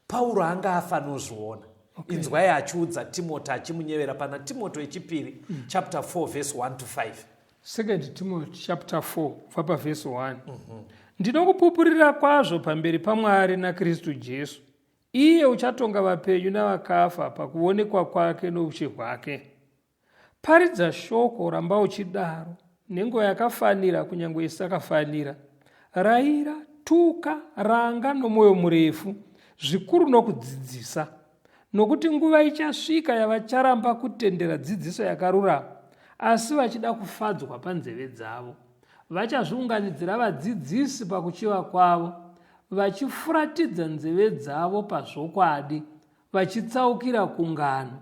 Pauro anga afanozviona. Inzwai achiudza Timoti, achimunyevera pana Timoti wechipiri, chapter 4 verse 1 to 5. Second Timothy chapter 4, kubva pavhesi 1. "Ndinokupupurira kwazvo pamberi paMwari naKristu Jesu, iye uchatonga vapenyu navakafa pakuonekwa kwake noushe hwake. Paridza shoko, ramba uchidaro nenguva yakafanira kunyange isakafanira. Rayira, tuka, ranga nomwoyo murefu zvikuru nokudzidzisa. Nokuti nguva ichasvika yavacharamba kutendera dzidziso yakarurama, asi vachida kufadzwa panzeve dzavo, vachazviunganidzira vadzidzisi pakuchiva kwavo, vachifuratidza nzeve dzavo pazvokwadi, vachitsaukira kungano.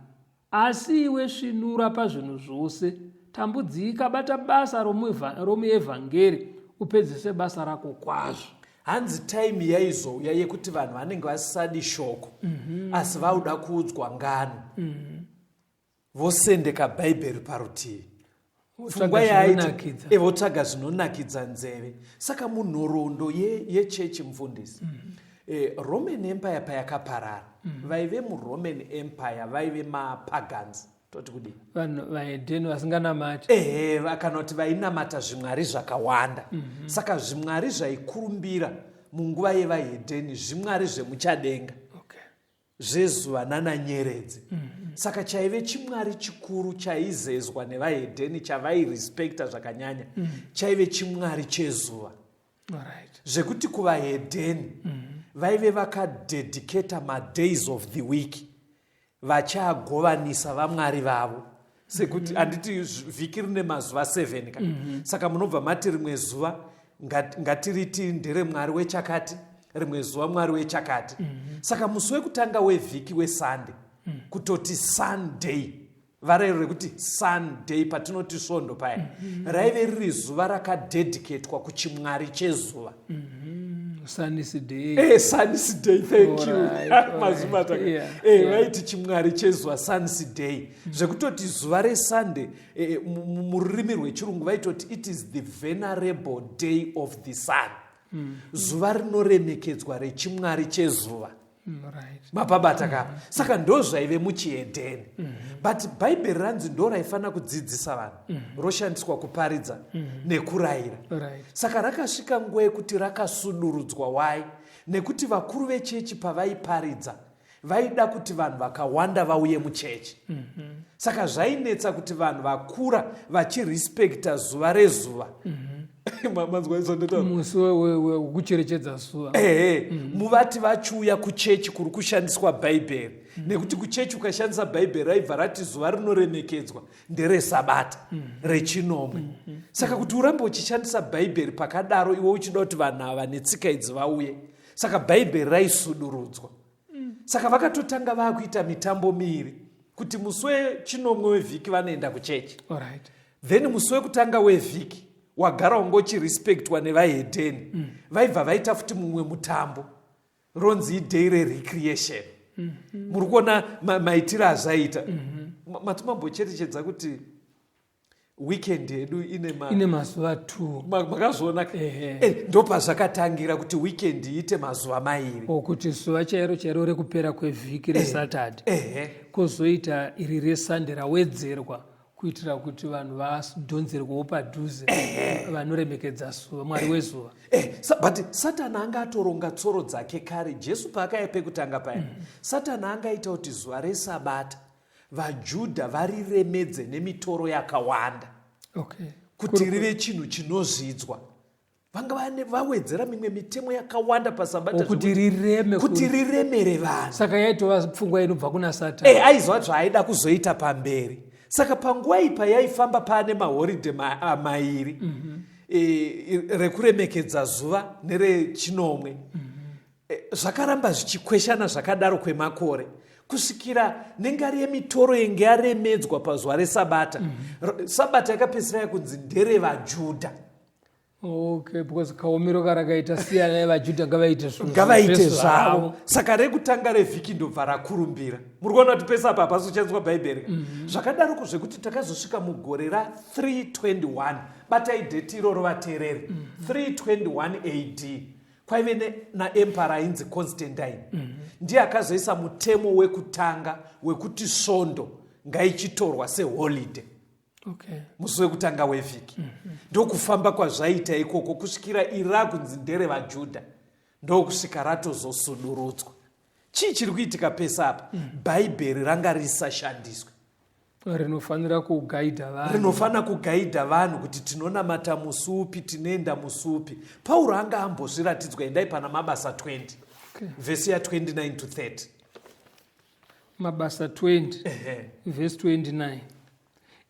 Asi iwe svinura pazvinhu zvose, tambudzika, bata basa romuevhangeri, upedzise basa rako kwazvo." Hanzi time yaizouya yekuti vanhu vanenge vasisadi shoko, asi vauda kuudzwa ngano, vosendeka Bhaibheri parutivi. Pfungwa yaiti votsvaga zvinonakidza nzeve. Saka munhoroondo yechechi, mufundisi, Roman Empire payakaparara, vaive muRoman Empire vaive mapagans, toti kudii? Vanhu vahedheni vasinganamati. Ehe, kana kuti vainamata zvimwari zvakawanda. Saka zvimwari zvaikurumbira munguva yevahedheni zvimwari zvemuchadenga, zvezuva nananyeredzi. Saka chaive chimwari chikuru chaizezwa nevahedheni, chavairespekta zvakanyanya, chaive chimwari chezuva, zvekuti kuvahedheni vaive vakadedicata madays of the week, vachiagovanisa vamwari vavo. Sekuti handiti vhiki rine mazuva 7 ka? Saka munobva mati rimwe zuva ngatiriti nderemwari wechakati, rimwe zuva mwari wechakati. Saka musi wekutanga wevhiki, weSunday, kutoti Sunday, varairo rekuti Sunday patinoti svondo paya, raive riri zuva rakadedicatwa kuchimwari chezuva. Sun's Day. Sun's Day, thank you. Mazibata. Vaiti chimwari chezuva, Sun's Day, zvekutoti zuva reSunday, mururimi rwechirungu vaitoti it is the venerable day of the sun, zuva rinoremekedzwa rechimwari chezuva. Mapabata kapa? Saka ndo zvaive muchihedheni, but Bhaibheri ranzi ndo raifanira kudzidzisa vanhu, roshandiswa kuparidza nekurayira. Saka rakasvika nguva yekuti rakasudurudzwa. Wai? Nekuti vakuru vechechi pavaiparidza vaida kuti vanhu vakawanda vauye muchechi. Saka zvainetsa kuti vanhu vakura vachirespekta zuva rezuva. Manzwa izvondetaura? Musi wekucherechedza zuva. Ehe, muvati vachiuya kuchechi kuri kushandiswa Bhaibheri, nekuti kuchechi ukashandisa Bhaibheri raibva rati zuva rinoremekedzwa nderesabata rechinomwe. Saka kuti urambe uchishandisa Bhaibheri pakadaro, iwe uchida kuti vanhu ava netsika idzi vauye, saka Bhaibheri raisudurudzwa. Saka vakatotanga vaakuita mitambo miiri, kuti musi wechinomwe wevhiki vanoenda kuchechi, then musi wekutanga wevhiki wagara ungochirespektwa nevahedheni, vaibva vaita futi mumwe mutambo ronzi iday rerecreation. Muri kuona maitiro azvaita? Mati mambocherechedza kuti weekend yedu ine ine mazuva 2? Makazviona? Ehe. Ndopazvakatangira kuti weekend iite mazuva mairi. Okuti zuva chairo chairo rekupera kwevhiki reSaturday, kwozoita iri reSunday rawedzerwa. Kuitira kuti vanhu vadhonzerwewo padhuze, vanoremekedza zuva, mwari wezuva. But Satani anga atoronga tsoro dzake kare. Jesu paakaya pekutanga paya, Satani angaita kuti zuva reSabata vaJudha variremedze nemitoro yakawanda, kuti rive chinhu chinozvidzwa. Vanga vawedzera mimwe mitemo yakawanda paSabata. Kuti rireme. Kuti riremere vanhu. Saka yaitova pfungwa inobva kuna Satani. Aiziva zvaaida kuzoita pamberi. Saka panguva iyi payaifamba paane mahoridhe mairi, rekuremekedza zuva nerechinomwe, zvakaramba zvichikweshana zvakadaro kwemakore, kusvikira nengari yemitoro yenge yaremedzwa pazuva reSabata, Sabata yakapedzisira yakunzi nderevajudha. Okay, because kaomero karakaita, siyana, vaJudha ngavaite zvinhu ngavaite zvavo. Saka rekutanga revhiki ndobva rakurumbira. Muri kuona kuti pese apa hapasi kushandiswa Bhaibheri. Zvakadaroko zvekuti takazosvika mugore ra321. Batai date iroro, vateereri. 321 AD kwaive naemperor ainzi Constantine. Ndiye akazoisa mutemo wekutanga wekuti Svondo ngaichitorwa seholiday, musi wekutanga wevhiki. Ndokufamba kwazvaita ikoko kusvikira iri rakunzi nderevajudha, ndokusvika ratozosudurudzwa. Chii chiri kuitika pese apa? Bhaibheri ranga risashandiswe. Rinofanira kugaidha vanhu. Rinofanira kugaidha vanhu kuti tinonamata musi upi, tinoenda musi upi. Pauro anga ambozviratidzwa. Endai pana Mabasa 20, vhesi ya29 to 30. Mabasa 20, vhesi 29.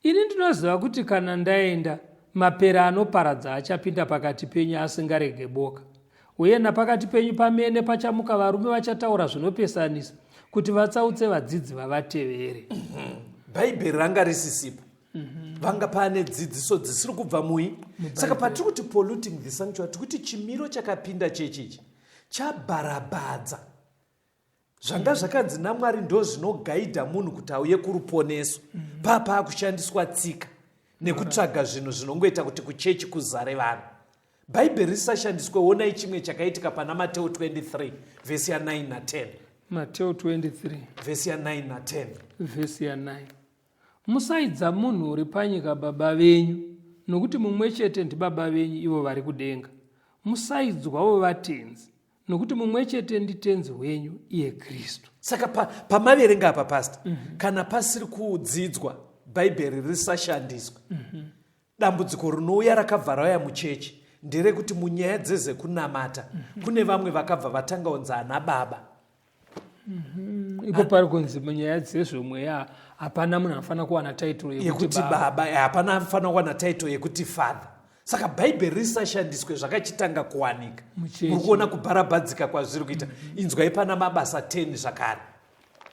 Ini ndinoziva kuti kana ndaenda, mapera anoparadza achapinda pakati penyu asingarege boka. Uye napakati penyu pamene pachamuka varume vachataura zvinopesanisa, kuti vatsautse vadzidzi vavatevere. Bhaibheri ranga risisipo. Vanga paane dzidziso dzisiri kubva mui. Saka patiri kuti polluting the sanctuary, tiri kuti chimiro chakapinda chechichi chabharabhadza zvanga zvakanzi naMwari ndo zvinogaidha munhu kuti auye kuruponeso. Paa kushandiswa tsika nekutsvaga zvinhu zvinongoita kuti kuchechi kuzare vanhu, Bhaibheri risashandiswe. Onai chimwe chakaitika pana Mateo 23, vhesi ya9 na10. Mateo 23, vhesi ya9 na10. Vhesi ya9. Musaidza munhu uri panyika baba venyu, nokuti mumwe chete ndibaba venyu, ivo vari kudenga. Musaidzwawo vatenzi, nokuti mumwe chete nditenzi wenyu, iye Kristu. Saka pamaverenga apa, pastor, kana pasiri kudzidzwa, Bhaibheri risashandiswa, dambudziko rinouya rakabva rauya muchechi nderekuti munyaya dzezekunamata kune vamwe vakabva vatanga kunzi ana baba. Ipo pari kunzi munyaya dzezvemweya hapana munhu anofanira kuwana title yekuti baba. Hapana anofanira kuwana title yekuti father. Saka Bhaibheri risashandiswe, zvakachitanga kuwanika. Muchechi. Muri kuona kubharabhadzika kwazviri kuita. Inzwai pana Mabasa 10 zvakare,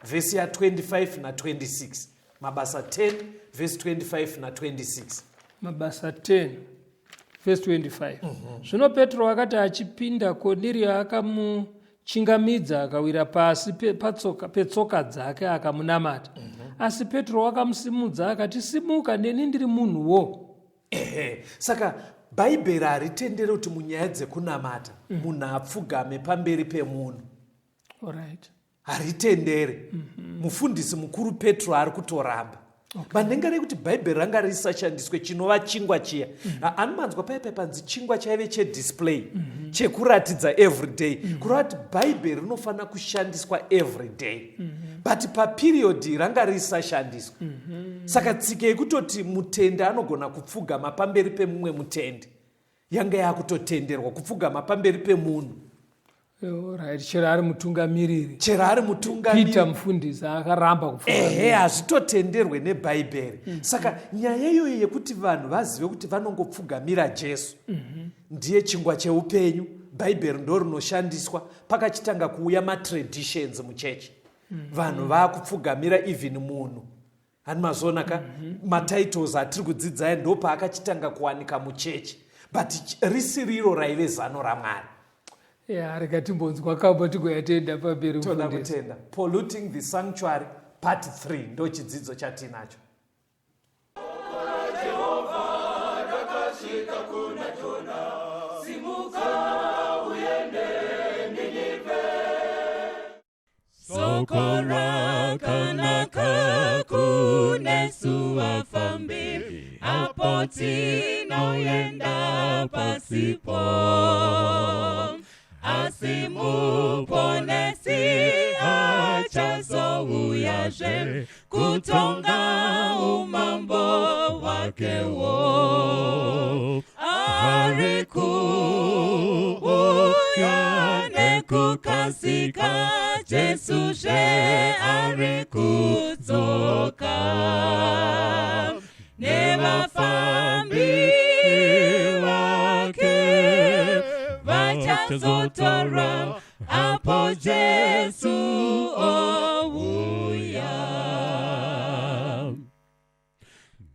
vhesi ya25 na26. Mabasa 10, vhesi 25 na26. Mabasa 10, vhesi 25. Zvino Petro akati achipinda, Kornerio akamuchingamidza, akawira pasi petsoka dzake, akamunamata. Asi Petro wakamusimudza akati, "Simuka, neni ndiri munhuwo." Ehe, saka Bhaibheri haritendere kuti munyaya dzekunamata munhu apfugame pamberi pemunhu. Haritendere. Mufundisi mukuru Petro ari kutoramba vanhenga rekuti Bhaibheri ranga risashandiswe, chinova chingwa chiya. Anomanzwa paipai panzi chingwa chaive chedisplay, chekuratidza everyday, kureva kuti Bhaibheri rinofanira kushandiswa everyday, but paperiod ranga risashandiswa. Saka tsika yekutoti mutendi anogona kupfugama pamberi pemumwe mutendi yanga yakutotenderwa, kupfugama pamberi pemunhu. Right, chero ari mutungamiriri. Chero ari mutungamiriri. Peter mufundisi akaramba kupfugamira. Ehe, hazvitotenderwe neBhaibheri. Saka nyaya iyoyo yekuti vanhu vazive kuti vanongopfugamira Jesu, ndiye chingwa cheupenyu, Bhaibheri ndo rinoshandiswa, pakachitanga kuuya matraditions muchechi. Vanhu vaakupfugamira even munhu. Hani mazona ka? Matitles atiri kudzidzaya ndo paakachitanga kuwanika muchechi, but risiriro raive zano raMwari. Ya, rega timbonzwa kambo, tigoyatenda pamberi. Toda Mufundisi. kutenda. Polluting the sanctuary part 3 ndo chidzidzo chatinacho. Soko rakanaka kunesu vafambi. Tinoenda pasipo, asi Muponesi achazouyazve kutonga umambo hwakewo. Ari kuuya nekukasika, Jesu zve ari kudzoka. Nevafambi vake vachazotorwa apo Jesu ouya.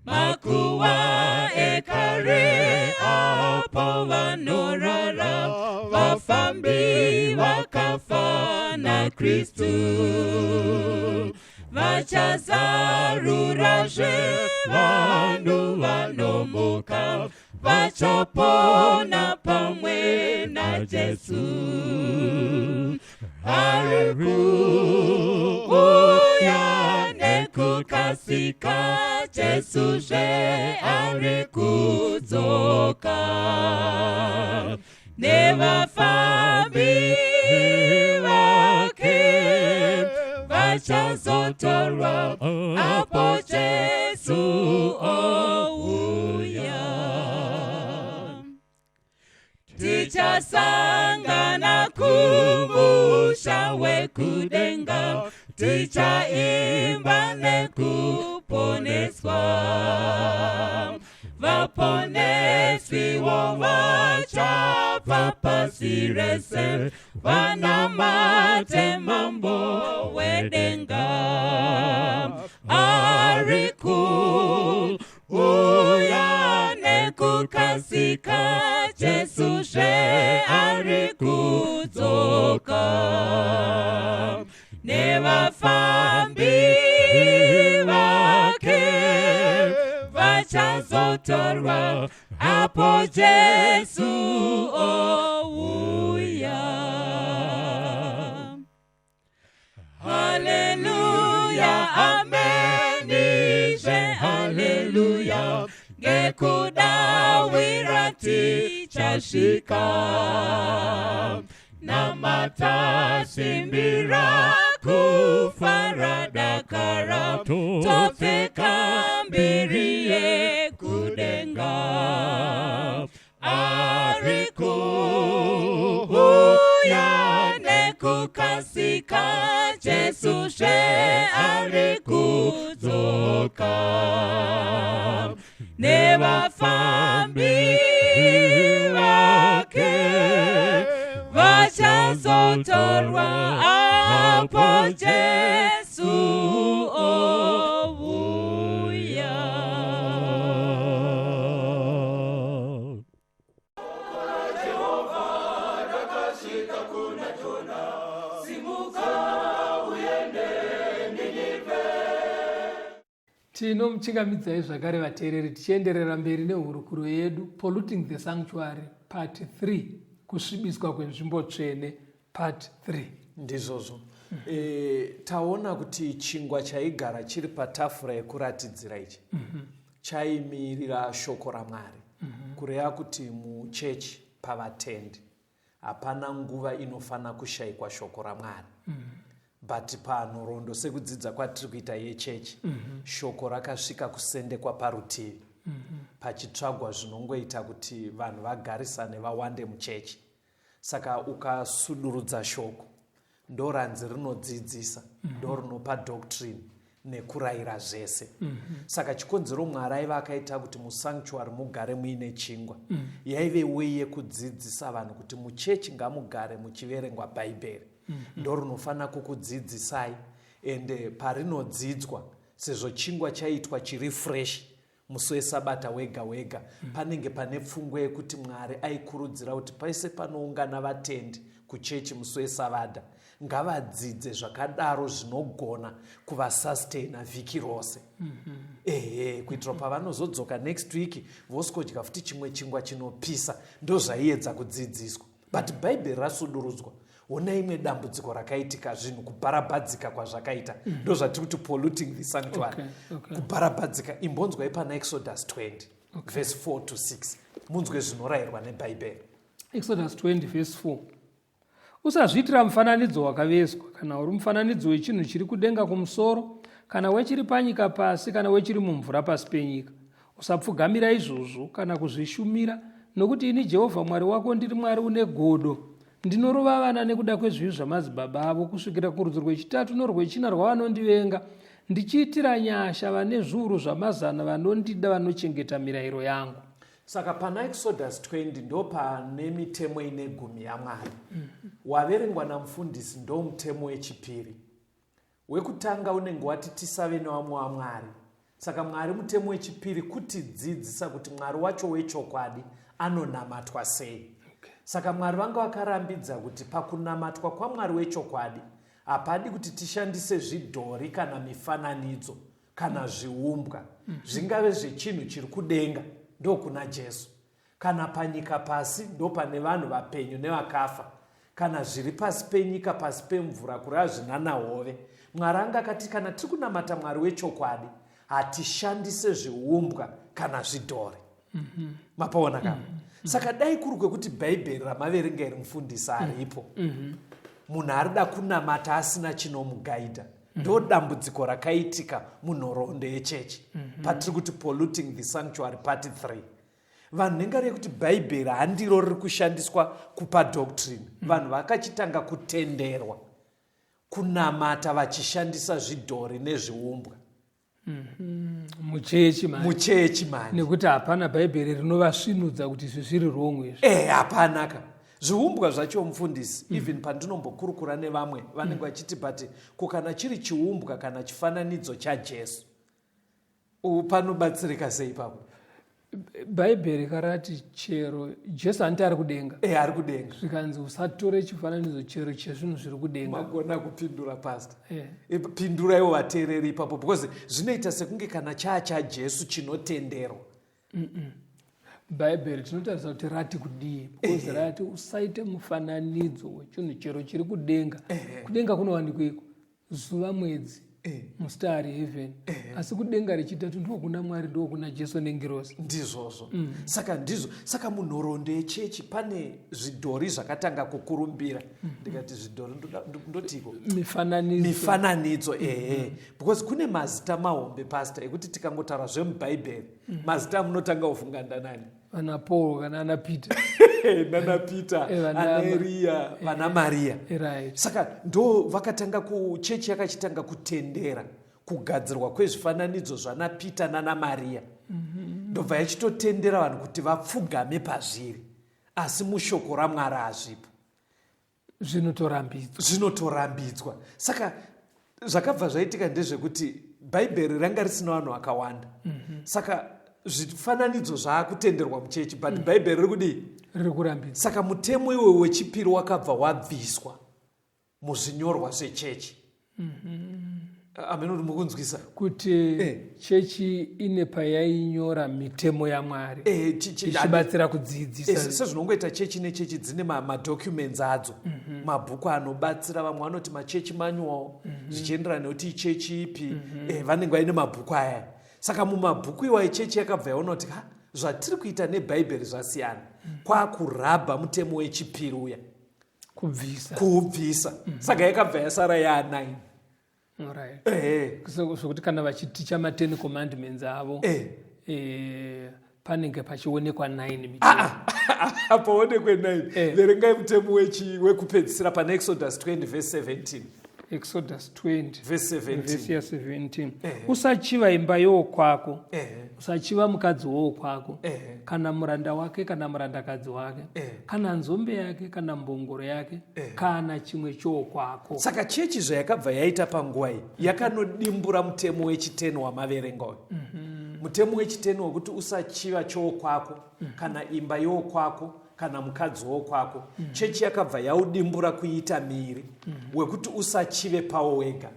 Makuva ekare apo vanorara vafambi vakafa naKristu, vachazarurazve vanhu vanomuka, vachapona pamwe naJesu. Ari kuuya nekukasika, Jesu zve ari kudzoka. Nevafambi vake vachazotorwa apo Jesu ouya. Tichasangana kumusha wekudenga, tichaimba nekuponeswa. Vaponeswiwo vachabva pasi rese, vanamate Mambo wedenga. Ari kuuya nekukasika, Jesu zve ari kudzoka. Nevafambi vake vachazotorwa apo Jesu ouya. Haleluya, amenizve, haleluya, ngekudawira tichasvika. Namatasimbira kufara dakara, topfeka mbiri yekudenga. Ari kuuya nekukasika, Jesu zve ari kudzoka. Nevafambi vake vachazotorwa apo Jesu ouya. Tinomuchingamidzai zvakare vateereri, tichienderera mberi nehurukuro yedu Polluting the Sanctuary Part 3, kusvibiswa kwenzvimbo tsvene Part 3. Ndizvozvo. Taona kuti chingwa chaigara chiri patafura yekuratidzira ichi chaimirira shoko raMwari, kureva kuti muchechi pavatendi hapana nguva inofana kushayikwa shoko raMwari. But panhoroondo, sekudzidza kwatiri kuita yechechi, shoko rakasvika kusendekwa parutivi, pachitsvagwa zvinongoita kuti vanhu vagarisane, vawande muchechi. Saka ukasudurudza shoko, ndoranzi rinodzidzisa, ndo rinopa doctrine nekurayira zvese. Saka chikonzero Mwari aiva akaita kuti musanctuary mugare muine chingwa, yaive way yekudzidzisa vanhu kuti muchechi ngamugare muchiverengwa Bhaibheri, ndo rinofanira kukudzidzisai. Ende parinodzidzwa, sezvo chingwa chaiitwa chiri fresh musi weSabata wega wega, panenge pane pfungwa yekuti Mwari aikurudzira kuti paise panoungana vatendi kuchechi musi weSavadha, ngavadzidze zvakadaro zvinogona kuvasustaina vhiki rose, ehe, kuitira pavanozodzoka next week voskodya futi chimwe chingwa chinopisa. Ndo zvaiedza kudzidziswa, but Bhaibheri rasudurudzwa. Ona imwe dambudziko rakaitika, zvinhu kubharabhadzika kwazvakaita. Ndo zvatiri kuti polluting the sanctuary. Kubharabhadzika. Imbonzwai pana Exodus 20. Verse 4 to 6, munzwe zvinorayirwa neBhaibheri. Exodus 20 verse 4: Usazviitira mufananidzo wakavezwa, kana uri mufananidzo wechinhu chiri kudenga kumusoro, kana wechiri panyika pasi, kana wechiri mumvura pasi penyika. Usapfugamira izvozvo kana kuzvishumira, nokuti ini Jehovha Mwari wako ndiri Mwari une godo. Ndinorova vana nekuda kwezvivi zvamadzibaba avo kusvikira kurudzi rwechitatu norwechina rwavanondivenga, ndichiitira nyasha vane zviuru zvamazana vanondida, vanochengeta mirayiro yangu. Saka pana Exodus 20 ndo pane mitemo ine gumi yaMwari. Waverengwa namufundisi ndo mutemo wechipiri. Wekutanga unenge wati tisave nevamwe waMwari. Saka Mwari, mutemo wechipiri kutidzidzisa kuti Mwari wacho wechokwadi anonamatwa sei. Saka Mwari vanga vakarambidza kuti pakunamatwa kwaMwari wechokwadi hapadi kuti tishandise zvidhori kana mifananidzo kana zviumbwa, zvingave zvechinhu chiri kudenga, ndokuna Jesu, kana panyika pasi, ndo pane vanhu vapenyu nevakafa, kana zviri pasi penyika, pasi pemvura, kureva zvinana hove. Mwari anga akati kana tiri kunamata Mwari wechokwadi hatishandise zviumbwa kana zvidhori. Mapaona kama? Saka dai kuri kwekuti Bhaibheri ramaverenga iri, mufundisi, aripo, munhu arida kunamata asina chinomugaidha, ndo dambudziko rakaitika munhoroondo yechechi patiri kuti polluting the sanctuary part 3. Vanhu nengari yekuti Bhaibheri handiro riri kushandiswa kupa doctrine, vanhu vakachitanga kutenderwa kunamata vachishandisa zvidhori nezviumbwa. Muchechi manje. Muchechi manje. Nekuti hapana Bhaibheri rinovasvinudza kuti izvi zviri wrong izvi. Hapanaka zviumbwa zvacho, mufundisi. Even pandinombokurukura nevamwe, vanenge vachiti, "But ko kana chiri chiumbwa kana chifananidzo chaJesu, panobatsirika sei ipapo?" Bhaibheri karati chero Jesu anti ari kudenga. Ari kudenga. Zvikanzi usatore chifananidzo chero chezvinhu zviri kudenga. Magona kupindura, pastor. Pinduraiwo vateereri ipapo, because zvinoita sekunge kana chaa chaJesu chinotenderwa. Bhaibheri tinotarisa kuti rati kudii, because rati usaite mufananidzo wechinhu chero chiri kudenga. Kudenga kunowanikweko zuva, mwedzi, mustari heaven, asi kudenga rechitatu ndokuna Mwari, ndokuna Jesu nengirosi. Ndizvozvo. Saka ndizvo, saka munhoroondo yechechi pane zvidhori zvakatanga kukurumbira. Ndikati zvidhori, ndotiko? Mifananidzo. Mifananidzo, ehe, because kune mazita mahombe, pastor, ekuti tikangotaura zvemubhaibheri, mazita amunotanga kufunga ndanani? Vana Paul kana ana Peter. Nana Peter, ana Eriya, vana Mariya. Saka ndo vakatanga kuchechi yakachitanga kutendera kugadzirwa kwezvifananidzo zvana Peter nana Mariya, ndobva yachitotendera vanhu kuti vapfugame pazviri, asi mushoko raMwari hazvipo. Zvinotorambidzwa. Zvinotorambidzwa. Saka zvakabva zvaitika ndezvekuti Bhaibheri ranga risina vanhu vakawanda. Saka zvifananidzo zvaakutenderwa muchechi, but Bhaibheri riri kudii? Riri kurambidzwa. Saka mutemo iwoyo wechipiri wakabva wabviswa muzvinyorwa zvechechi. Amene kuti mukunzwisa. Kuti chechi ine payainyora mitemo yaMwari ichibatsira kudzidzisa. Sezvinongoita chechi nechechi dzine madocuments adzo, mabhuku anobatsira. Vamwe vanoti machechi manual, zvichienderana nekuti ichechi ipi. Vanenge vaine mabhuku aya. Saka mumabhuku iwayo chechi yakabva yaona kuti ha, zvatiri kuita neBhaibheri zvasiyana, kwakurabha mutemo wechipiri uya. Kubvisa. Kuubvisa. Saka yakabva yasara yaa9. Alright. Zvokuti kana vachiticha ma10 commandments avo, panenge pachionekwa 9 mitemo. Paonekwe 9. Verengai mutemo wekupedzisira pana Exodus 20 verse 17. Exodus 20 verse 17. Vhesi ya17: Usachiva imba yowokwako. Usachiva mukadzi wowokwako, kana muranda wake kana murandakadzi wake, kana nzombe yake kana mbongoro yake, kana chimwe chowokwako. Saka chechi zvayakabva yaita panguva iyi, yakanodimbura mutemo wechiteni wamaverenga uyu, mutemo wechiteni wekuti usachiva chowokwako, kana imba yowokwako, kana mukadzi wokwako. Chechi yakabva yaudimbura kuita miri, wekuti usachive pawo wega,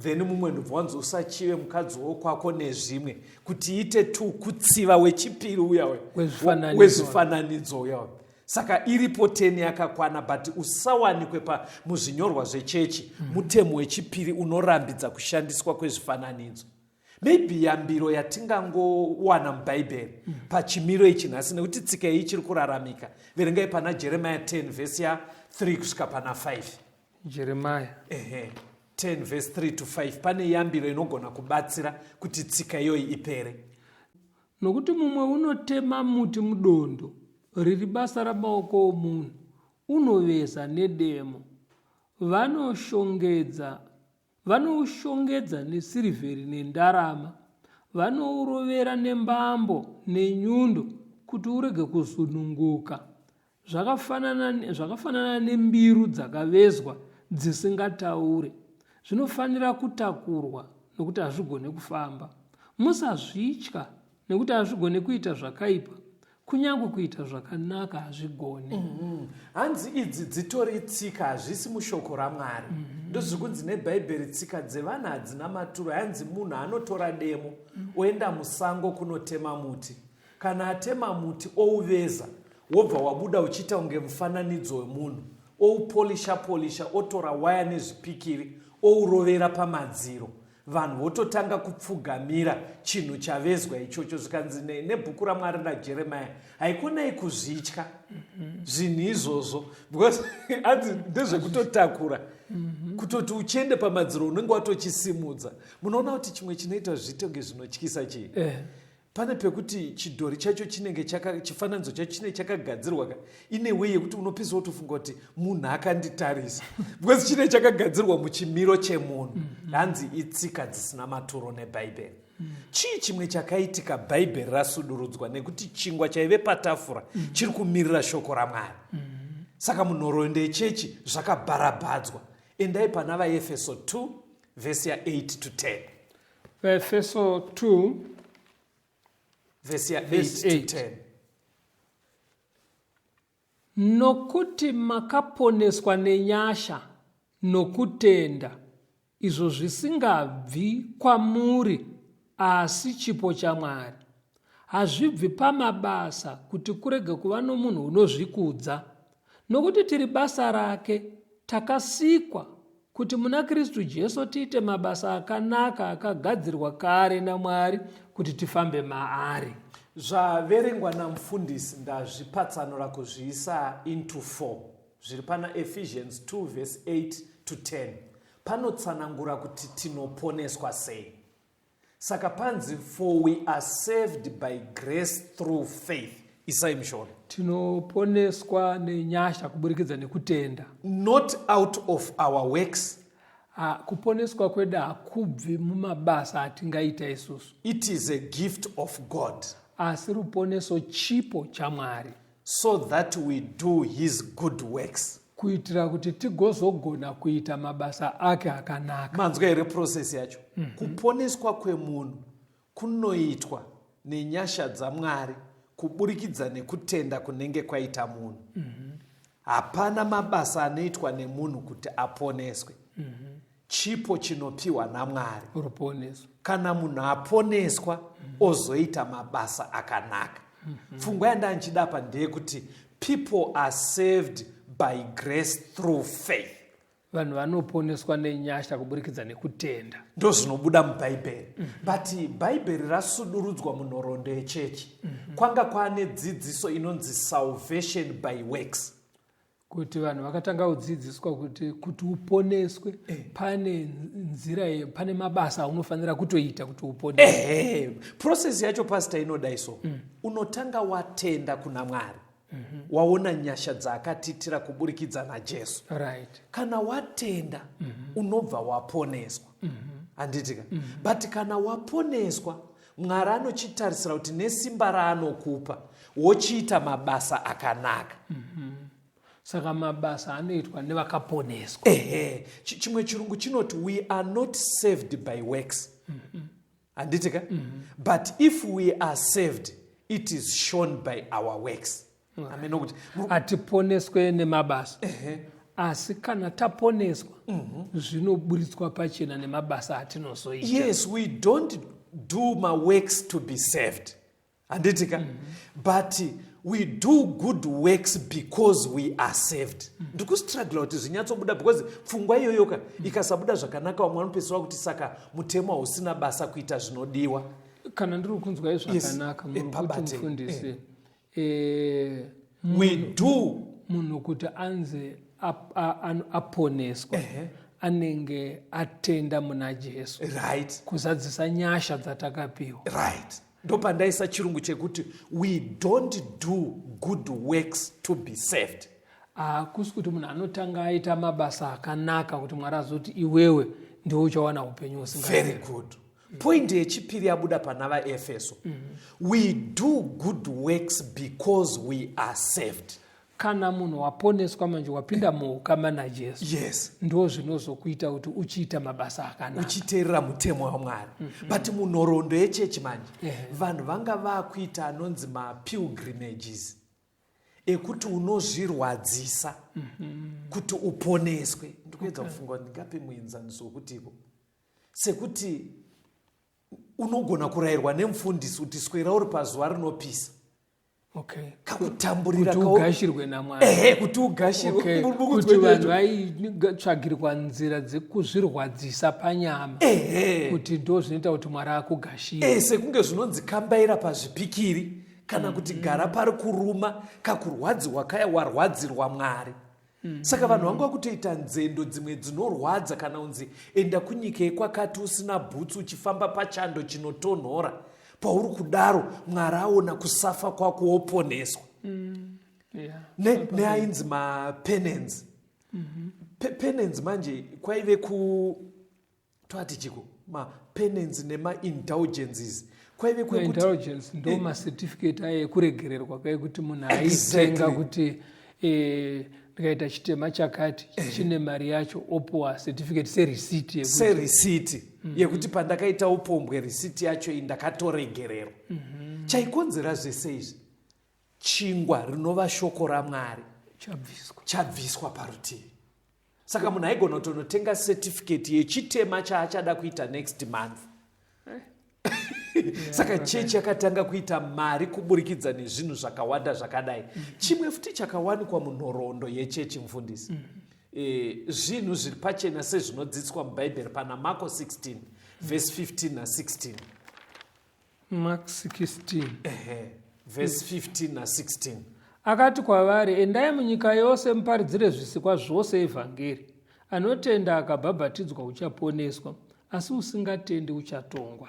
then mumwe ndobva wanzi usachive mukadzi wokwako nezvimwe, kuti ite tu kutsiva wechipiri uya Wezvifananidzo. Wezvifananidzo uya uya. Saka iripo 10 yakakwana, but usawanikwe pa muzvinyorwa zvechechi mutemo wechipiri unorambidza kushandiswa kwezvifananidzo. Maybe yambiro yatingangowana muBhaibheri pachimiro ichi nhasi, nekuti tsika iyi ichiri kuraramika, verengai pana Jeremiah 10 vhesi ya3 kusvika pana 5. Jeremiah. Ehe, 10 vhesi 3 to 5, pane yambiro inogona kubatsira kuti tsika iyoyi ipere. Nokuti mumwe unotema muti mudondo, riri basa ramaoko omunhu, unoveza nedemo, vanoshongedza, vanoushongedza nesirivheri nendarama, vanourovera nembambo nenyundo kuti urege kuzununguka. Zvakafanana nembiru dzakavezwa dzisingataure, zvinofanira kutakurwa nokuti hazvigone kufamba. Musazvitya, nekuti hazvigone kuita zvakaipa, kunyange kuita zvakanaka hazvigone. Hanzi idzi dzitori tsika, hazvisi mushoko raMwari. Ndozviri kunzi neBhaibheri, tsika dzevanhu hadzina maturo. Hanzi munhu anotora demo, oenda musango kunotema muti. Kana atema muti, ouveza, wobva wabuda uchiita kunge mufananidzo wemunhu, oupolisha polisha, otora waya nezvipikiri, ourovera pamadziro, vanhu vototanga kupfugamira chinhu chavezwa ichocho. Zvikanzi nebhuku raMwari raJeremaya, haikonai kuzvitya zvinhu izvozvo, because hanzi ndezvekutotakura, kutoti uchiende pamadziro unenge watochisimudza. Munoona kuti chimwe chinoita zviite kunge zvinotyisa chii? Pane pekuti chidhori chacho chinenge chifananidzo chacho chinenge chakagadzirwa ka ine way yekuti unopisa wotofunga kuti munhu akanditarisa, because chinenge chakagadzirwa muchimiro chemunhu. Hanzi itsika dzisina maturo neBhaibheri. Chii chimwe chakaitika Bhaibheri rasudurudzwa? Nekuti chingwa chaive patafura chiri kumirira shoko raMwari. Saka munhoroondo yechechi zvakabharabhadzwa. Endai pana VaEfeso 2 vhesi ya8 to 10. Vaefeso 2 vhesi ya8 Verse to 8. 10. Nokuti makaponeswa nenyasha nokutenda, izvo zvisingabvi kwamuri, asi chipo chaMwari. Hazvibvi pamabasa, kuti kurege kuva nomunhu unozvikudza. Nokuti tiri basa rake, takasikwa kuti muna Kristu Jesu tiite mabasa akanaka akagadzirwa kare naMwari kuti tifambe maari. Zvaverengwa namufundisi ndazvipatsanura kuzviisa into four. Zviri pana Ephesians 2 verse 8 to 10 panotsanangura kuti tinoponeswa sei. Saka panzi, "For we are saved by grace through faith." Isai mushona. Tinoponeswa nenyasha kuburikidza nekutenda. Not out of our works. Ah, kuponeswa kwedu hakubvi mumabasa atingaita isusu. It is a gift of God. Asi ruponeso chipo chaMwari. So that we do his good works. Kuitira kuti tigozogona kuita mabasa ake akanaka. Manzwa here process yacho? Kuponeswa kwemunhu kunoitwa nenyasha dzaMwari kuburikidza nekutenda kunenge kwaita munhu. Hapana mabasa anoitwa nemunhu kuti aponeswe. Chipo chinopiwa naMwari. Ruponeso. Kana munhu aponeswa, ozoita mabasa akanaka. Pfungwa yandanga ndichida pa ndeyekuti people are saved by grace through faith. Vanhu vanoponeswa nenyasha kuburikidza nekutenda. Ndo zvinobuda muBhaibheri. But Bhaibheri rasudurudzwa munhoroondo yechechi, kwanga kwaane dzidziso inonzi salvation by works. Kuti vanhu vakatanga kudzidziswa kuti uponeswe pane nzira pane mabasa aunofanira kutoita kuti uponeswe. Ehe, process yacho, pastor, inodai so. Unotanga watenda kuna Mwari, waona nyasha dzaakatiitira kuburikidza naJesu. Kana watenda, unobva waponeswa, handitika? But kana waponeswa, Mwari anochitarisira kuti nesimba raanokupa wochiita mabasa akanaka. Saka mabasa anoitwa nevakaponeswa. Ehe. Chimwe chirungu chinoti we are not saved by works, handitika? But if we are saved, it is shown by our works. Ameno kuti Hatiponeswe nemabasa, asi kana taponeswa, zvinoburitswa pachena nemabasa atinozoita. Yes, we don't do maworks to be saved, handitika? But We do good works because we are saved. Ndiri kustrugla kuti zvinyatsobuda because pfungwa iyoyoka ikasabuda zvakanaka, vamwe vanopedzisira kuti saka mutemo hausina basa kuita zvinodiwa. Kana ndiri kunzwai zvakanaka, muri kuti, Pabate. mufundisi, We do munhu kuti anzi aponeswa, anenge atenda muna Jesu kuzadzisa nyasha dzatakapiwa. Right, ndopandaisa chirungu chekuti we don't do good works to be saved. Hakusi kuti munhu anotanga aita mabasa akanaka kuti Mwari azoti iwewe ndiwe uchawana upenyu Very husingaperi. good. Point yechipiri yabuda pana VaEfeso: we do good works because we are saved. Kana munhu waponeswa manje, wapinda muukama naJesu, ndo zvinozokuita kuti uchiita mabasa akanaka. Uchiteerera mutemo waMwari. But munhoroondo yechechi manje, vanhu vanga vaakuita anonzi mapilgrimages ekuti unozvirwadzisa kuti uponeswe. Ndikuedza kufunga kuti ndingape muenzaniso wekutiko, sekuti unogona kurayirwa nemufundisi kuti swera uri pazuva rinopisa, kakutamburira Kuti ugashirwe naMwari. Ehe, kuti ugashirwe. Kuti vanhu vaitsvagirwa nzira dzekuzvirwadzisa panyama kuti ndo zvinoita kuti Mwari akugashire. Sekunge zvinonzi kambaira pazvipikiri kana kuti gara pari kuruma, kakurwadziwa kaya warwadzirwa Mwari. Saka vanhu vanga kutoita nzendo dzimwe dzinorwadza, kana unzi enda kunyika yekwakati usina bhutsu, uchifamba pachando chinotonhora, pauri kudaro Mwari aona kusafa kwako, woponeswa. Neainzi mapenance. Penance manje kwaive ku toati chiko, mapenance nemaindulgences kwaive kwekuti Indulgence ndo macertificate aya ekuregererwa kaekuti munhu aitenga kuti ndikaita chitema chakati chine mari yacho, opuwa certificate sereceipt yekuti Serisiti yekuti pandakaita upombwe, risiti yacho iyi ndakatoregererwa. Chaikonzera zvese izvi, chingwa rinova shoko raMwari chabviswa. Chabviswa parutivi. Saka munhu aigona kutonotenga certificate yechitema chaachada kuita next month. Saka chechi yakatanga kuita mari kuburikidza nezvinhu zvakawanda zvakadai. Chimwe futi chakawanikwa munhoroondo yechechi, mufundisi, zvinhu zviri pachena sezvinodzidziswa mubhaibheri pana Marko 16 vhesi 15 na16. Mark 16. Ehe, vhesi 15 na16. Akati kwavari, "Endai munyika yose muparidzire zvisikwa zvose evhangeri. Anotenda akabhabhatidzwa uchaponeswa, asi usingatendi uchatongwa."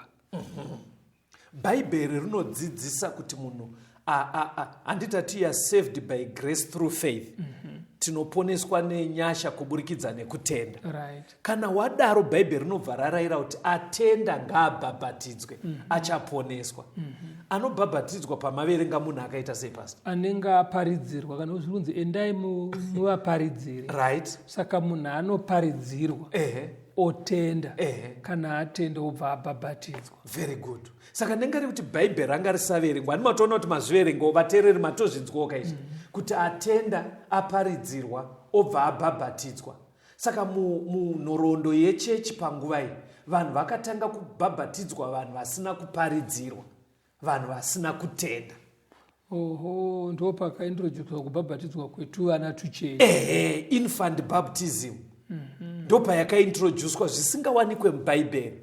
Bhaibheri rinodzidzisa kuti munhu handiti you are saved by grace through faith? Tinoponeswa nenyasha kuburikidza nekutenda. Kana wadaro, Bhaibheri rinobva rarayira kuti atenda ngaabhabhatidzwe, achaponeswa. Anobhabhatidzwa pamaverenga munhu akaita sei, pastor? Anenge aparidzirwa, kana zviri kunzi endai muvaparidzire. Saka munhu anoparidzirwa, otenda. Kana atenda, obva abhabhatidzwa. Very good. Saka ndingari kuti Bhaibheri ranga risaverengwa. Hani matoona kuti mazviverengawo, vateereri, matozvinzwawo kaizvi, kuti atenda, aparidzirwa, obva abhabhatidzwa. Saka munhoroondo yechechi panguva iyi, vanhu vakatanga kubhabhatidzwa vanhu vasina kuparidzirwa, vanhu vasina kutenda. Oho, ndo pakaintroducwa kubhabhatidzwa kwetuvana tucheche. Ehe, infant baptism ndo payakaintroducwa zvisingawanikwe mubhaibheri.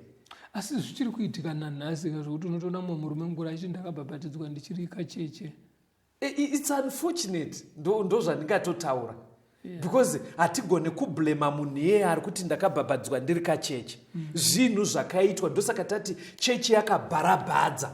Asi zvichiri kuitika nanhasi, zvokuti unotoona mumwe murume mukuru achiti ndakabhabhatidzwa ndichiri kacheche. It's unfortunate, ndo zvandingatotaura, because hatigone kublema munhu iyeye ari kuti ndakabhabhadzwa ndiri kacheche. Zvinhu zvakaitwa, ndosaka tati chechi yakabharabhadza,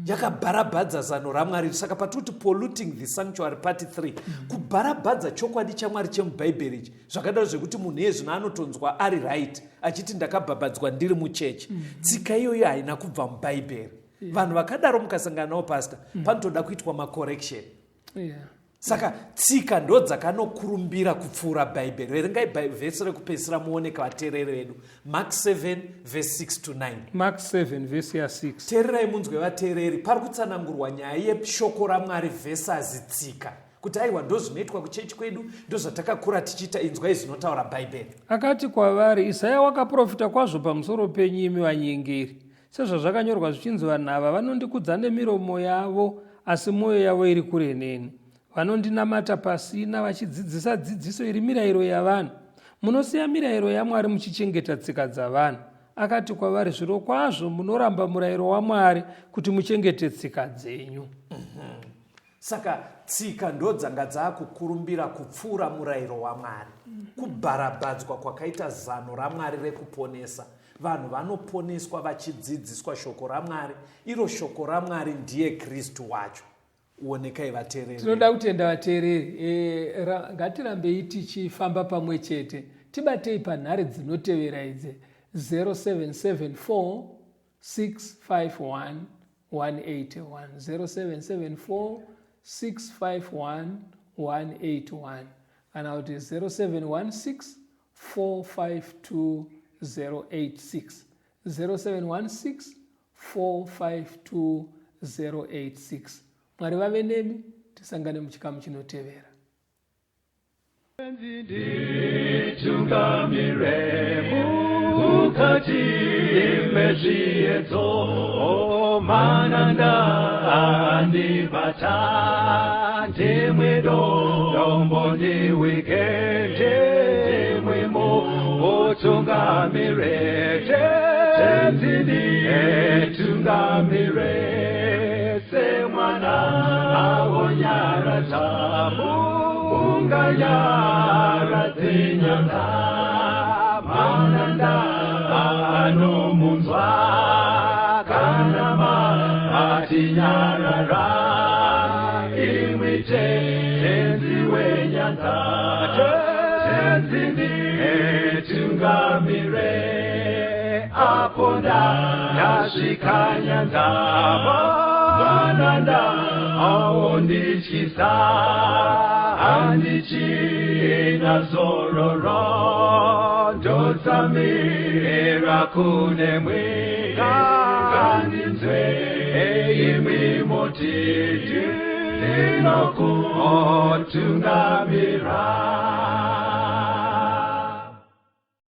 yakabharabhadza zano raMwari. Saka patikuti polluting the sanctuary part 3, kubharabhadza chokwadi chaMwari chemubhaibheri ichi, zvakadaro zvekuti munhu iye zvino anotonzwa ari right achiti ndakabhabhadzwa ndiri muchechi. Tsika iyoyo haina kubva mubhaibheri. Vanhu vakadaro mukasangana navo, pastor, panotoda kuitwa macorrection. Saka tsika ndo dzakanokurumbira kupfuura Bhaibheri. Verengai vhesi rekupedzisira muoneka, vateereri vedu, Mark 7 vhesi 6 to 9. Mark 7 vhesi ya6. Teererai munzwe, vateereri. Pari kutsanangurwa nyaya yeshoko raMwari versus tsika, kuti aiwa, ndo zvinoitwa kuchechi kwedu, ndo zvatakakura tichiita. Inzwai zvinotaura Bhaibheri. Akati kwavari, "Isaya wakaprofita kwazvo pamusoro penyu, imi vanyengeri, sezvazvakanyorwa zvichinzi, 'Vanhu ava vanondikudza nemiromo yavo, asi mwoyo yavo iri kure neni. Vanondinamata pasina, vachidzidzisa dzidziso iri mirayiro yavanhu. Munosiya mirayiro yaMwari muchichengeta tsika dzavanhu. Akati kwavari, Zvirokwazvo munoramba murayiro waMwari kuti muchengete tsika dzenyu. Saka tsika ndodzanga dzakukurumbira kupfuura murayiro waMwari. Kubharabhadzwa kwakaita zano raMwari rekuponesa. Vanhu vanoponeswa vachidzidziswa shoko raMwari, iro shoko raMwari ndiye Kristu wacho. Onekai vateereri. Tinoda kutenda vateereri. E, ngatirambei tichifamba pamwe chete. Tibatei panhare dzinotevera idzi 0774 651 181 0774 651 181 kana kuti 0716 452 086 0716 452 086. Mwari vave nemi, tisangane muchikamu chinotevera. Nditungamire mukati mezviedzo, mananda andibata, ndimwe dombo ndiwike, ndimwe mutungamire, tenzi nditungamire, semwana awonyaradza unganyaradze nyanga, mananda anomunzwa kana matinyarara, imwi tenzi wenyanza, tenzi nditungamire, apo ndasvika nyanza, mananda aondityisa, handichina zororo, ndotsamira kune mwe, ngandinzwe imwi mutiti, ndinokutungamira.